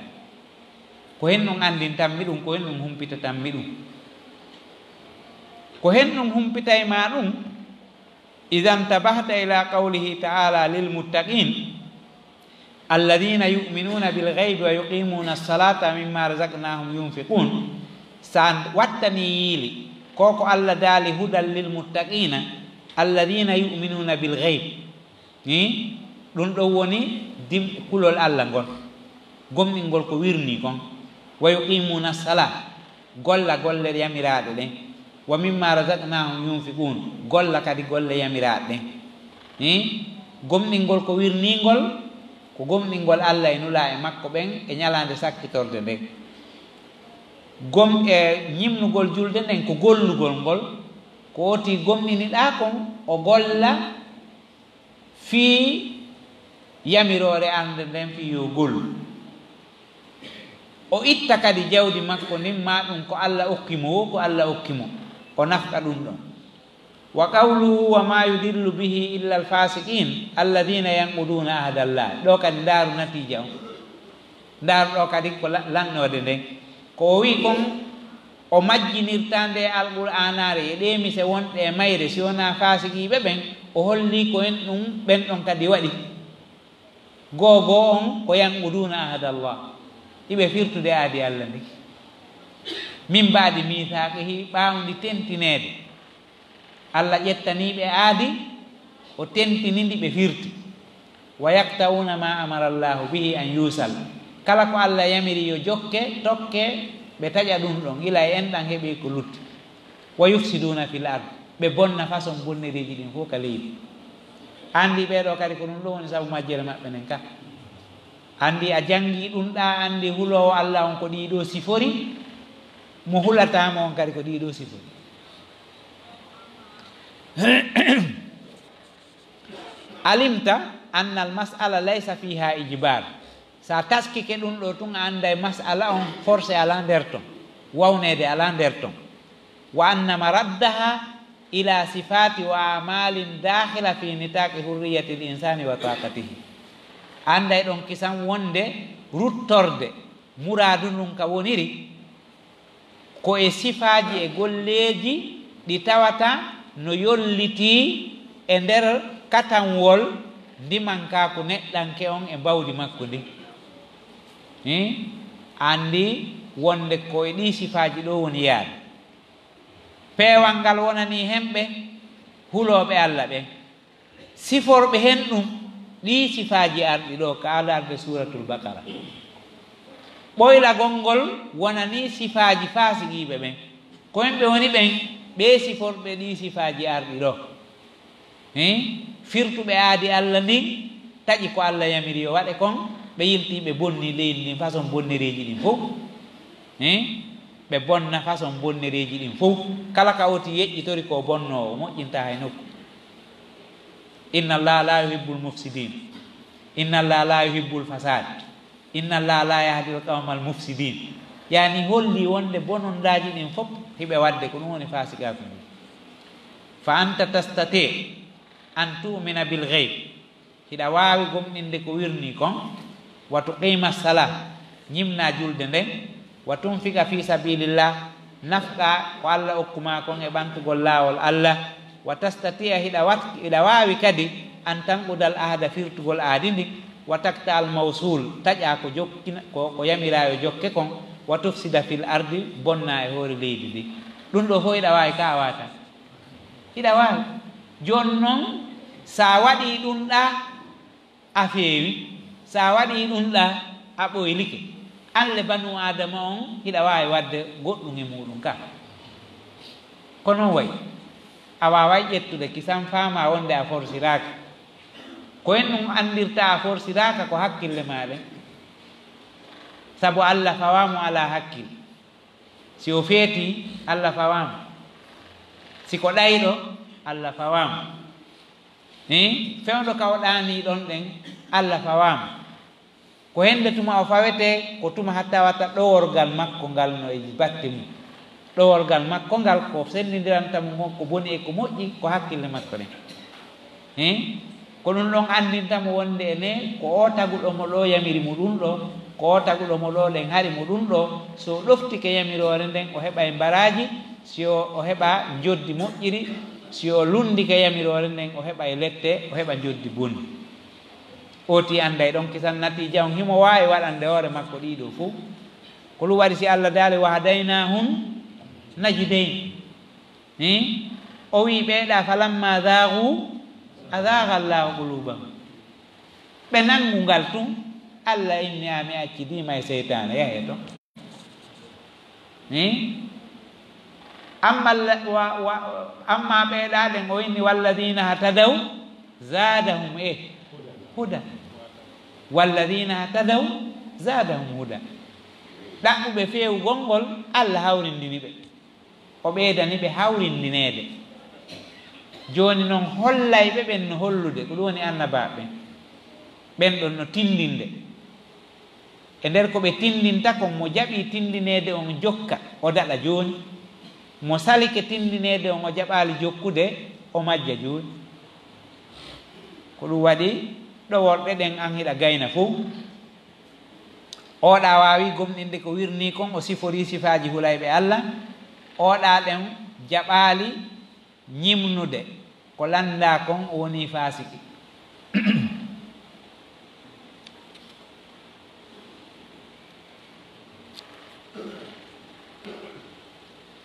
Ko hennun anndintammi ɗun, ko hennun humpitatammi ɗun. Ko hennun humpitay maa ɗun, إذا انتبهت إلى قوله تعالى للمتقين الذين يؤمنون بالغيب ويقيمون الصلاة ومما رزقناهم ينفقون. Sa wattanii yiili, ko ko Alla daali, هدى للمتقين الذين يؤمنون بالغيب. Ni, ɗun ɗon woni dim-, kulol Alla ngol, gomɗingol ko wirnii kon. ويقيمون الصلاة, golla golle yamiraaɗe ɗen. ومما رزقناهم ينفقون, golla kadi golle yamiraaɗe ɗen. Ni, gomɗingol ko wirnii ngol, ko gomɗingol Alla e Nulaaɓe makko ɓen e ɲalaande sakkitorde nden. Gom-, e ɲimnugol julde nden ko gollugol ngol, ko ooti gomɗiniɗaa kon, o golla fii yamiroore arnde nden fii yo gollu. O itta kadi jawdi makko ndin, maa ɗun ko Alla okki mo, woo ko Alla okki mo, o nafqa ɗun ɗon. وقوله وما يضل به إلا الفاسقين الذين ينقضون عهد الله. Ɗoo kadi ndaaru natiija on. Ndaaru ɗoo kadi ko la-, lannoode nden. Ko o wi'i kon, o majjinirta nde Alqur'aanaare e ɗee mise wonɗe e mayre, si wonaa faasiqiiɓe ɓen, o hollii ko en ɗun, ɓen ɗon kadi waɗi. Goo goo on ko ينقضون عهد الله. Hiɓe firtude aadi Alla ndin. من بعد ميثاقه, ɓaawo ndi tentineede. Alla ƴettanii ɓe aadi, o tentini ndi, ɓe firti. ويقطعون ما أمر الله به أن يوصل. Kala ko Alla yamiri yo jokke, tokke, ɓe taƴa ɗun ɗon, gila e enɗan heɓi ko lutti. ويفسدون في الأرض. Ɓe bonna façon bonnereeji ɗin fow ka leydi. Anndi ɓee ɗoo kadi ko ɗun ɗon woni sabu majjere maɓɓe nden ka. Anndi a janngii ɗun ɗaa, anndi huloowo Alla on ko ɗii ɗoo sifori, mo hulataa mo on kadi ko ɗii ɗoo sifori. علمت أن المسألة ليس فيها إجبار. Sa taskike ɗun ɗoo tun, a annday mas'ala on forcé alaa nder ton, wawneede alaa nder ton. وأن مردها إلى صفات وأعمال داخلة في نطاق حرية الإنسان وطاقته. A annday ɗon kisan wonde ruttorde muraadu ndun ka woniri, ko e sifaaji e golleeji ɗi tawata no yollitii e nder katanwol ndimankaaku neɗɗanke on e mbawdi makko ndin. Hin, anndi wonde ko e ɗii sifaaji ɗoo woni yaade. Peewal ngal wonanii hemɓe hulooɓe Alla ɓen. Siforɓe hen ɗum ɗii sifaaji arɗi ɗoo ka alarde Suuratul Baqara. Ɓoylagol ngol wonanii sifaaji faasiqiiɓe ɓen. Ko en ɓe woni ɓen, ɓee siforɓe ɗii sifaaji arɗi ɗoo. Hee? Firtuɓe aadi Alla ndin, taƴi ko Alla yamiri yo waɗe kon, ɓe yiltii ɓe bonni leydi ndin façon bonnereeji ɗin fow. Hee? Ɓe bonna façon bonnereeji ɗin fow. Kala ka oti yeƴƴitori ko bonnoowo, moƴƴintaa hay nokku. Inna Allaha la yuhibbul mufsidin. Inna Allaha la yuhibbul fasad. Inna Allaha la yahdil qawmal mufsidin. Yaani holli wonde bonondaaji ɗin fof hiɓe waɗde, ko ɗum woni faasikaaku ngun. Fa anta tastati an tu'mina bil ghaib. Hiɗa waawi gomɗinde ko wirnii kon, wa tuqiima sala, ñimna julde nden, wa tunfiqa fi sabilillah, nafqa ko Alla okku maa kon e ɓantugol laawol Alla, wa tastati'a, hiɗa wat-, hiɗa waawi kadi, an tanqudal ahda, firtugol aadi ndin, wa takta al mawsul, taƴa ko jokkina, ko, ko yamiraa yo jokke kon, wa tufsida fil ardi, bonna e hoore leydi ndi. Ɗum ɗoo fof hiɗa waawi ka a waataa? Hiɗa waawi. Jooni non, sa waɗii ɗum ɗaa, a feewi. Sa waɗii ɗum ɗaa, a ɓoylike. Alle banu Aadama on, hiɗa waawi waɗde goɗɗum e muuɗum ka. Ko non wayi. A waaway ƴettude kisan faamaa wonde a forsiraaka. Ko en ɗum anndirta a forsiraaka ko hakkille maa ɗen. Sabu Alla fawaa mo alaa hakkil. Si o feetii, Alla fawaa mo. Si ko ɗayɗo, Alla fawaa mo. Hii, fewndo ka o ɗaanii ɗon ɗen, Alla fawaa mo. Ko hende tuma o fawetee, ko tuma ha tawata ɗoworgal makko ngal no e batte mum. Ɗoworgal makko ngal ko senndindiranta mo ngon ko boni e ko moƴƴi, ko hakkille makko ɗen. Hein? Ko ɗum ɗon anndinta mo wonde ene ko o taguɗo mo ɗo yamiri mo ɗum ɗo, ko o taguɗo mo ɗo ɗen hari mo ɗum ɗo, so o ɗoftike yamiroore nden o heɓa e mbaraaji, si o, o heɓa njoddi moƴƴiri, si o lunndike yamiroore nden o heɓa e lette, o heɓa njoddi boni. Ooti annday ɗon kisan natiija on himo waawi waɗande hoore makko ɗiɗo fow. Ko ɗum waɗi si Allah daali: "Wa hadaynahun najdayn." Hi? O wi'i ɓeeɗa: "Falamma zaagu, azaaga Allahu qulubahum." Ɓe nanngu ngal tun, Allah inni: "A mi accidiima e seytaane, yahee ton." Hi? Amma la-, wa, wa, amma ɓeeɗa ɗen o inni: "Walladina hatadaw zadahum e huda." "Walladina hatadaw zadahum huda." Ɗaɓɓuɓe feewugol ngol, Allah hawrindini ɓe. O ɓeydani ɓe hawrindineede. Jooni non, hollayɓe ɓen no hollude ko ɗum woni annabaaɓe ɓen. Ɓen ɗon no tindinde. E nder ko ɓe tindinta kon, mo jaɓi tindineede on jokka, o daɗa jooni. Mo salike tindineede on, o jaɓaali jokkude, o majja jooni. Ko ɗum waɗi ɗoworɗe ɗen an hiɗa gayna fow. Oɗa waawi gomɗinde ko wirnii kon, o siforii sifaaji hulayɓe Allah. Oɗa ɗen jaɓaali ñimnude ko lanndaa kon, o wonii faasiki.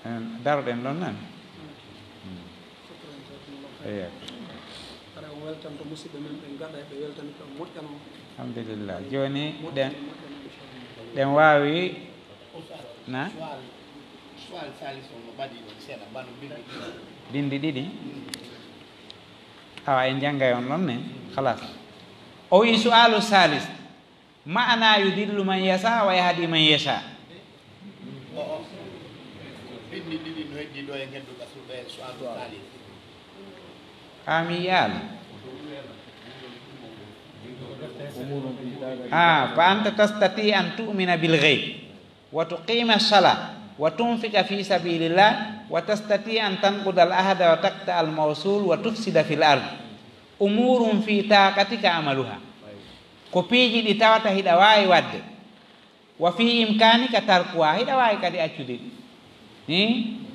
En daroɗen ɗon nan. Eeyo. Hara o weltanto musidɓe men ɓen gaɗa ɓe weltani ko moƴƴano. Alhamdulillah. Jooni ɗen, ɗen waawi na? Suwal, suwal salis on no ɓadi ɗon seeɗa, bano bindi ɗiɗi. Bindi ɗiɗi? Awa, en janngay on ɗon ne? Khalas. O wi'i, su'alu salis. Ma'ana yudillu man yasha wa yahdi man yasha. O, o. Bindi ɗiɗi no heddi ɗo e ngedduka suɓe su'alu salis. Ami yal. Ah, fa anta tastati an tu'mina bil ghaib wa tuqima as-salah wa tunfiqa fi sabilillah wa tastati an tanquda al-ahda wa taqta al-mawsul wa tufsida fil ard. Umurun fi taqatika amaluha. Ko piiji ɗi tawata hiɗa waawi waɗde. Wa fi imkanika tarkuha, hiɗa waawi kadi accude ɗi. Hi?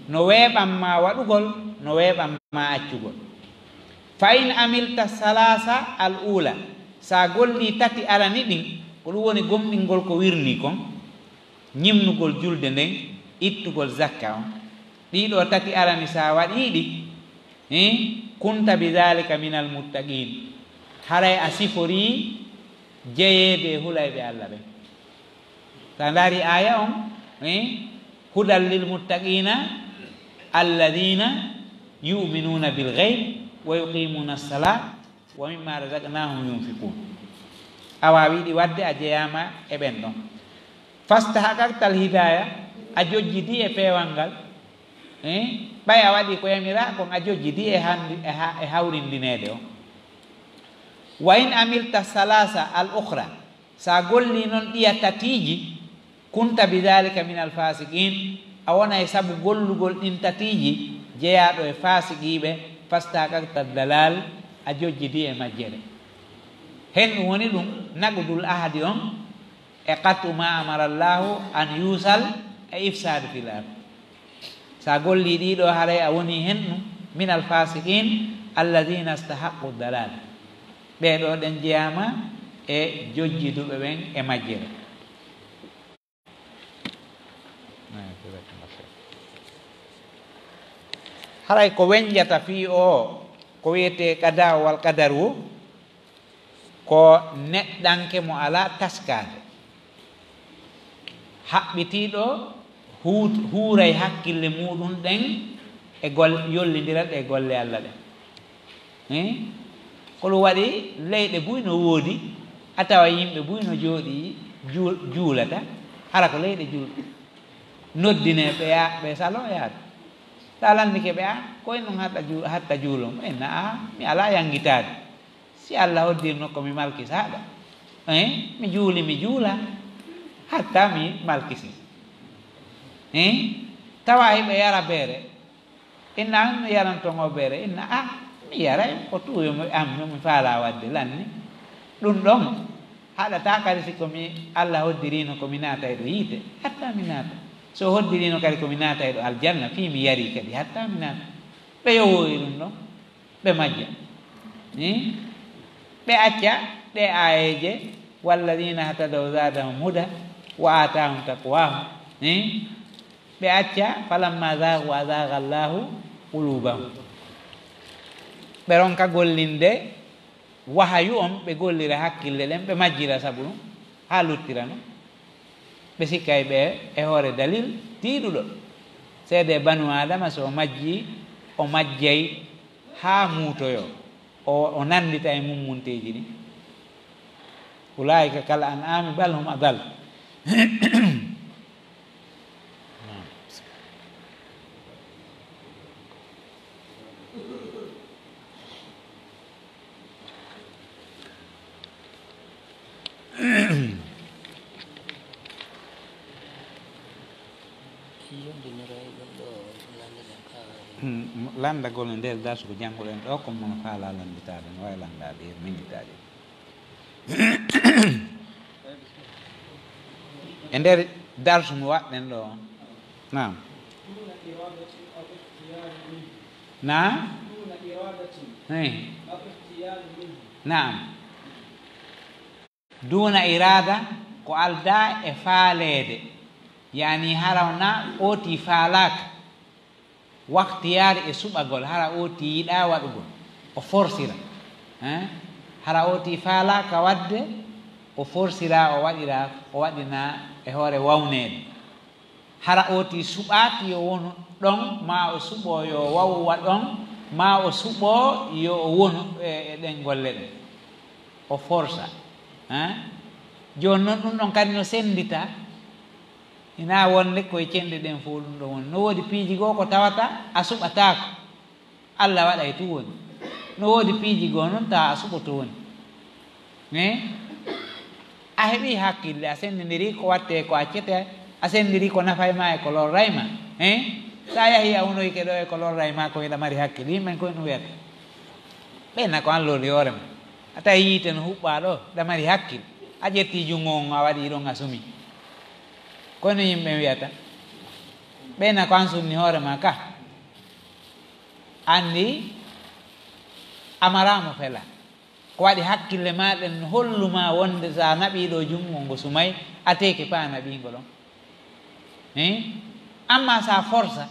No weeɓan ma waɗugol, no weeɓan ma accugol. Fa in amilta salasa al ula, sa golli tati arani ɗin, ko ɗum woni gomɗingol ko wirnii kon, ñimnugol julde nden, ittugol zakka on. Ɗiɗo tati arani sa waɗii ɗi, hi? Kunta bi dhalika minal muttaqin. Haray a siforii jeyeede e hulayɓe Allah ɓen. Sa ndaari aaya on, eh, hudan lil muttaqina alladina yu'minuna bil ghaib wa yuqimuna as-salah wa mimma razaqnahum yunfiqun. Awa wiɗi wadde a jeyaama e ɓen ɗon. Fastahaqaqtal hidaya, a jojjidi e peewal ngal. Eh, ɓay a waɗi ko yamira kon, a jojjidi e handi, e ha-, e hawrindineede on. Wa in amilta salasa al ukhra, sa golli non ɗiya tatiiji, kunta bi dhalika min al fasiqin, a wonay sabu gollugol ɗin tatiiji jeyaaɗo e faasiqiiɓe, fastahaqaqta dalal, a jojjidi e majjere. Hen ɗum woni ɗum, naqdul ahadi on, e qat'u ma amara Allahu an yusal, e ifsadu fil ard. Sa golli ɗiɗo, haray a woni hen ɗum, min al fasiqin alladina stahaqqu dalal. Ɓee ɗo ɗen jeyaama e jojjiduɓe ɓen e majjere. Haray ko weñƴata fii o, ko wiyetee qada wal qadar wo, ko neɗɗanke mo alaa taskaade, haɓɓitiiɗo huut-, huuray hakkille muuɗum ɗen e gol-, yollindira ɗe golle Alla ɗen. Hee? Ko ɗum waɗi leyɗe buy no woodi, a tawa yimɓe buy no jooɗii juu-, juulata, hara ko leyɗe juulɓe. Noddinee ɓe yaa, ɓe saloo yaade. Sa lanndike ɓe, "A, ko en ɗum hatta juu-, hatta juulon?" Ɓe na, "A, mi alaa yanngitaade. Si Alla hoddirno ko mi malki saɗa." Eh, mi juuli, mi juula, hatta mi malkisi. Eh, tawa hiɓe yara beere. Inna an yaranton o beere, inna, ah, mi yaray, ko tuuyo mi, am, no mi faala wadde lanni. Ɗum ɗon haɗata kadi si ko mi, Allah hoddirino ko mi naata e ɗo yiite, hatta mi naata. So hoddirino kadi ko mi naata e ɗo aljanna, fii mi yari kadi, hatta mi naata. Ɓe yowoyi ɗum ɗon, ɓe majja. Ni? Ɓe acca ɗe aayeeje, "Walladina hatadaw zadahum huda, wa atahum taqwahum." Ni? Ɓe acca, "Falamma zagu azaga Allahu qulubahum." Ɓe ronka gollinde wahayu on, ɓe gollira hakkille ɗen, ɓe majjira sabu ɗum, haa luttira non. Ɓe sikkay ɓe e hoore dalil tiiɗuɗo. Seede banu Aadama, so o majji, o majjay haa muutoyo, o, o nanndita e mummunteeji ɗin. Ulaa'ika kal an'ami bal hum adal. Yondiniray ɗum ɗo lannde ɗen ka. Hmm, lanndagol e nder darsu ko jannguɗen ɗo, ko mono faala lannditaade, no waawi lanndaade, e mennditaade. E nder darsu mo waɗɗen ɗo on. Naam. Naam. Hey. Naam. Duuna iraada ko aldaa e faaleede, yaani hara wona ooti faalaaka, waxtiyaari e suɓagol, hara ooti yiɗaa waɗugol, o forsira. Hein? Hara ooti faalaaka waɗde, o forsira, o waɗira, o waɗina e hoore wawneede. Hara ooti suɓaaki yo wonu ɗon, maa o suɓo yo waw wa ɗon, maa o suɓo yo o wonu e, e ɗen golle ɗen. O forsa. Hein? Jooni non ɗum ɗon kadi no senndita. Hinaa wonde koye cenɗe ɗen fof ɗum ɗon woni. No woodi piiji goo ko tawata a suɓataako. Allah waɗay tun woni. No woodi piiji goo non tawa a suɓoto woni. Mais a heɓii hakkille, a senndindirii ko waɗtee, ko accetee, a senndindirii ko nafay ma e ko lorray ma. Hein? So a yahii a unoyike ɗo e ko lorray ma, ko hiɗa mari hakkille, yimɓe ɓen ko no wiyata? Ɓen na ko an lorri hoore ma. A tawi yiite no huɓɓaa ɗo, hiɗa mari hakkille. A ƴettii junngo on, a waɗii ɗon, a sumii. Ko no yimɓe wiyata? Ɓen na ko an sunni hoore ma ka. Anndi a maraa mo fela. Ko waɗi hakkille ma ɗen no hollu ma wonde so a naɓii ɗo junngo ngo sumay, a teeke faa a naɓii ngo ɗon. Hein? Amma so a forsa,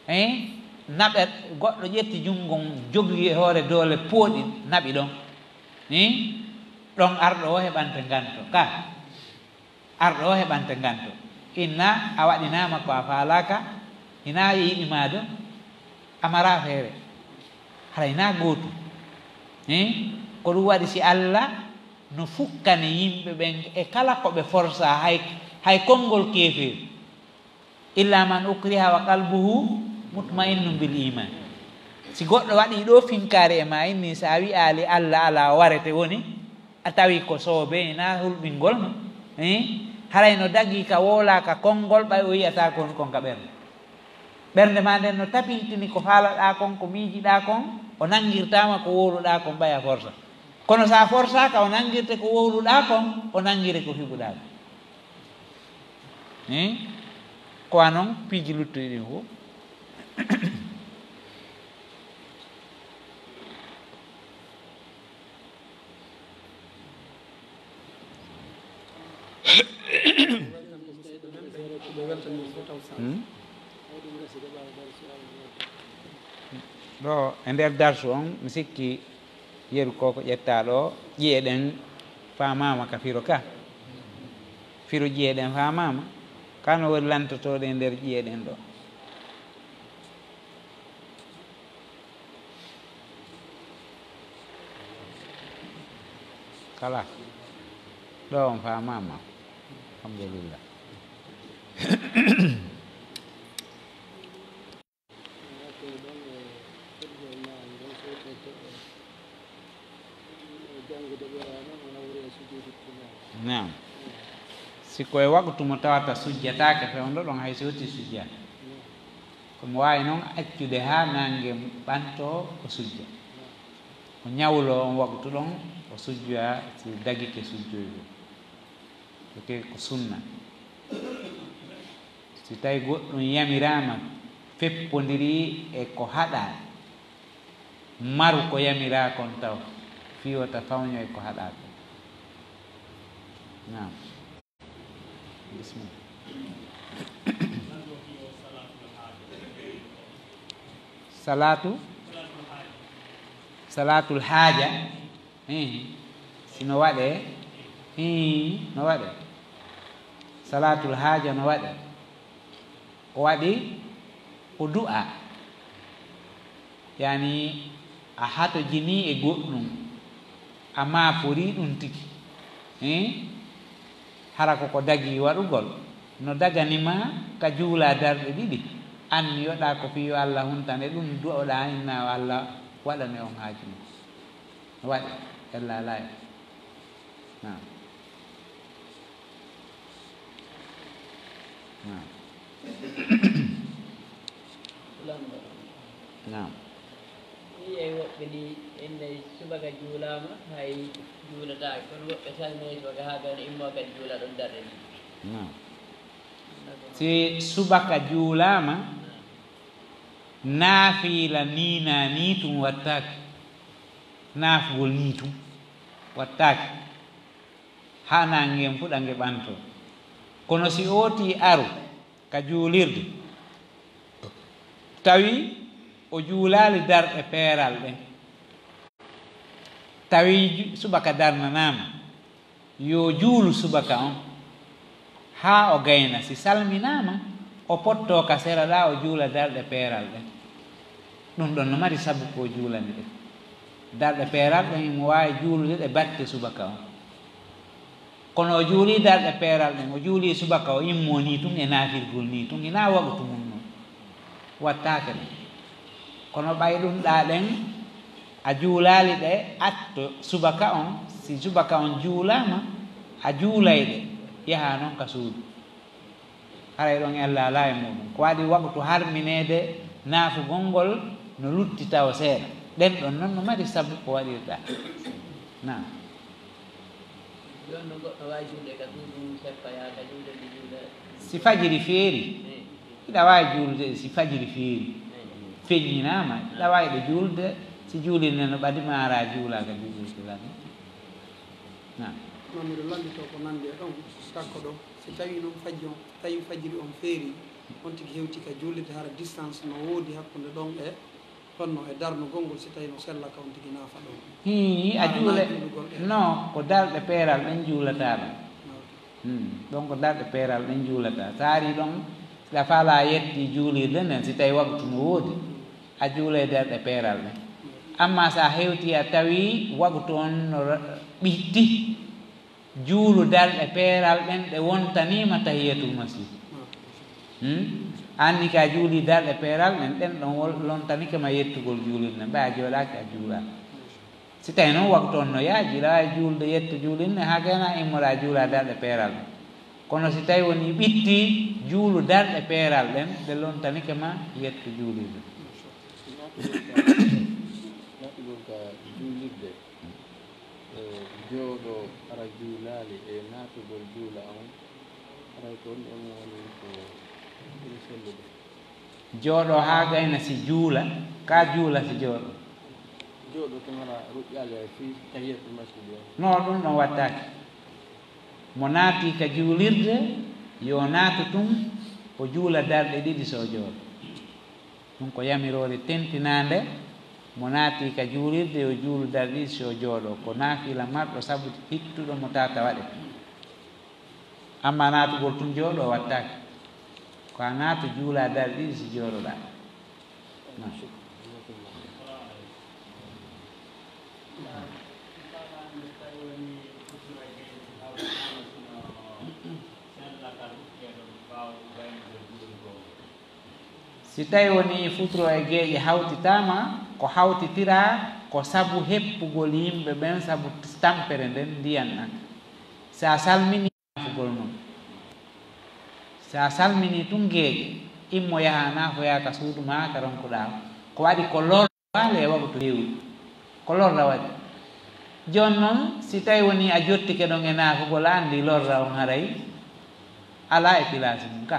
hein? Naɓe, goɗɗo ƴetti junngo on, jogii e hoore doole pooɗi, naɓi ɗon. Hein? Ɗon arɗo o heɓante nganto ka. Arɗo o heɓante nganto. Inna a waɗinaama ko a faalaaka, hinaa yiɗi maa do, a maraa feere. Hara hinaa gootum. Hein? Ko ɗum waɗi si Alla no fukkani yimɓe ɓen e kala ko ɓe forsa, hay, hay konngol keefeeri. Illa man ukriha wa qalbuhu mutma'innun bil iman. Si goɗɗo waɗii ɗo finkaari e maa, inni so a wi'aali Alla alaa, o warete woni, a tawi ko soobe, hinaa hulɓingol ma. Eh? Haray no dagii ka woolaaka konngol, ɓay o yi'ataa ko kon ka ɓernde. Ɓernde maa nden no tabintini ko faalaɗaa kon, ko miijiɗaa kon, o nanngirtaa ma ko wowluɗaa kon, ɓay a forsa. Kono so a forsaaka, o nanngirte ko wowluɗaa kon, o nanngire ko fiɓuɗaa kon. Eh? Ko wa non piiji luttuɗi ɗin fof. Hmm? Ɗo e nder darsu on, mi sikki yeru ko ko ƴettaa ɗo, ƴi'e ɗen faamaama ka firo ka. Firo ƴi'e ɗen faamaama. Ka no woni lantotooɗe e nder ƴi'e ɗen ɗo. Kala. Ɗo on faamaama. Alhamdulillah. Naam. Si ko e waktu mo tawata sujjataake fewndo ɗon, hay si woti sujja. Ko mo waawi noon accude haa naange ɓanto o sujja. O ñawlo on waktu ɗon, o sujja si dagike sujjoygo. Ko ke-, ko sunna. Si tawi goɗɗum yamiraama feppondiri e ko haɗaa, maru ko yamiraa kon taw, fii wota fawño e ko haɗaa kon. Naam. Bismillah. Salaatu? Salaatul haaja? Hii. Si no waɗee? Hii, no waɗee. Salaatul haaja no waɗee. O waɗi, o du'a. Yani, a hatojinii e goɗɗum, a maaforii ɗum tigi. Hii? Hara ko ko dagii waɗugol. No dagani ma ka juula darɗe ɗiɗi. Anniyoɗaa ko fii yo Alla huntane ɗum, du'oɗaa inna yo Alla waɗane on haaju mum. No waɗi, ella alaa e. Naam. Naam. Naam. Ni e woɓɓe ni, enne subaka juulaama, hay juulataake. Kono woɓɓe salmini subaka haa gano immo kadi juula ɗon darɗe ɗiɗi. Naam. Si subaka juulaama, naam, naafiila nii naa nii tun wattaake. Naafugol nii tun wattaake. Haa naange ngen fuɗa nge ɓanto. Kono si ootii aru ka juulirde, tawi o juulaali darɗe peeral ɗen, tawi ju-, subaka darnanaama, yo juulu subaka on haa o gayna. Si salminaama, o pottoo ka sera ɗaa, o juula darɗe peeral ɗen. Ɗum ɗon no mari sabu ko o juulani ɗe. Darɗe peeral ɗen, imo waawi juulude ɗe batte subaka on. Kono o juulii darɗe peeral ɗen, o juulii subaka, o immoo nii tun e naafirgol nii tun, hinaa waqtu mum non. Wattaake ɗum. Kono ɓay ɗum ɗaa ɗen, a juulaali ɗe, atto subaka on, si subaka on juulaama, a juulay ɗe, yaha non ka suudu. Haray ɗon ella alaa e muɗum. Ko waɗi waqtu harmineede naafugol ngol no lutti tawa seeɗa. Ɗen ɗon non no mari sabu ko waɗirɗaa. Naam. Jooni no goɗɗo waawi juulde ka suudu mum seppa yaha ka juulde nde juulde. Si fajiri feeri, eh, hiɗa waawi juulde si fajiri feeri. Eh. Feññinaama, hiɗa waawi ɗe juulde, si juulirde no ɓadi ma ara juula ka juulirde lan. Naam. Non miɗo lannditoo ko nanndi e ɗon, sakko ɗoo. Si tawii non fajjo, tawi fajiri on feeri, on tigi hewti ka juulirde, hara distance no woodi hakkunde ɗon e honno e darnugol ngol, si tawii no sella ka on tigi naafa ɗon? Hii, a juule, no, ko darɗe peeral ɗen juulataa ɗon. Hmm, ɗon ko darɗe peeral ɗen juulataa. So arii ɗon, si a faalaa yetti juulirde nden, si tawii waktu no woodi, a juulay darɗe peeral ɗen. Ammaa so a hewtii a tawii waktu on no ra-, ɓitti, juulu darɗe peeral ɗen ɗe wontanii ma tahiyatul masjid. Hmm? Anni ka juuli darɗe peeral ɗen, ɗen ɗon wol-, lontanike ma yettugol juulirde nden. Ɓay a jooɗaaki a juulaa. Si tawi noon waktu on no yaaji, hiɗa waawi juulde yetto juulirde nden, haa gayna immoɗaa juulaa darɗe peeral ɗen. Kono si tawi woni ɓitti, juulu darɗe peeral ɗen, ɗe lontanike ma yetto juulirde. Naatugol ka juulirde. E, jooɗo hara juulaali e naatugol juula on, haray ko ɗum ɗon woni ko ɓuri sellude. Jooɗo haa gayna si juula, ka juula si jooɗo. Jooɗo tun hara ruƴƴaali hay fii tahiyatul masjid on. No, ɗum ɗon wattaake. Mo naati ka juulirde, yo naatu tun, o juula darɗe ɗiɗi so o jooɗo. Ɗum ko yamiroore tentinaande, mo naati ka juulirde yo juulu darɗe ɗiɗi si o jooɗo. Ko naafila marɗo sabu hittuɗo mo tata waɗe. Amma naatugol tun jooɗo wattaake. Ko a naatu juula darɗe ɗiɗi si jooɗoɗaa. Naam. Si tawi woni futuro e geeƴe hawtitaama, ko hawtitiraa ko sabu heppugol yimɓe ɓen sabu tampere nden ndiyan ɗan. Si a salminii naafugol non, si a salminii tun geeƴe, immo yahaa naafoyaa ka suudu maa ka ronkuɗaa. Ko waɗi ko lorra le waqtu heewi. Ko lorra waɗi. Jooni non, si tawi wonii a jottike ɗon e naafugol, a anndi lorra on haray alaa e pilaasi mum ka.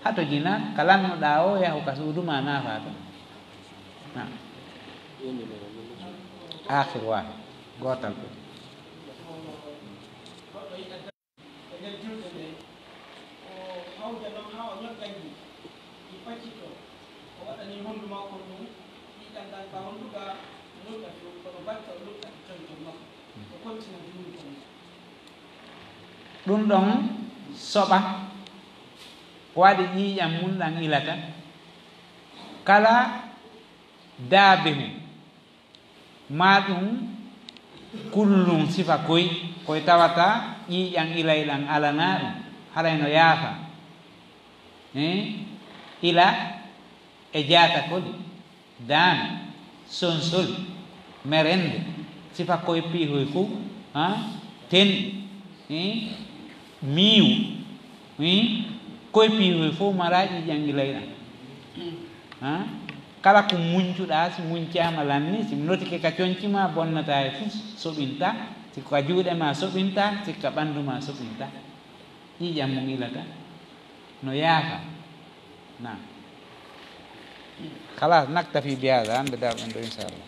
Hato jina, ka lannuɗaa o, yahu ka suudu maa naafaa ton. Naam. Aakhir waahid. Gootal ko. E nder julde nde, o hawja non haa o ñogga ñiiƴe, ɗi paccitoo. O waɗani honndu makko ndun ƴiiƴan ɗan ka honndu ka lutta fuu, kono batte o luttaki coñcol makko. O kontina juulugol makko. Ɗun ɗon soɓa, waɗi ƴiiƴan mun ɗan ilata. Kala daabehu maa ɗun kullun sifa koy, koy tawata ƴiiƴan ilay ɗan alanaa ɗun, haray no yaafa. Eh? Ila e jaatakoli, daan, sonsol, merende, sifa koy piihoy fow, ha? Ten, eh? Miiw, eh? Koy piihoy fow maraa ƴiiƴan ilay ɗan. Ha? Kala ko muncuɗaa, si muncaama lanni, si notike ka conci maa bonnataa e fus, soɓinta. Si ko ka juuɗe maa soɓinta, si ko ka ɓandu maa soɓinta. Ƴiiƴan mun ilata. No yaafa. Naam. Khalas, naktafi bi hada, han ɓe darɓen ɗo, inchallah.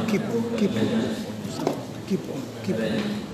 Keep, keep, keep on, keep on.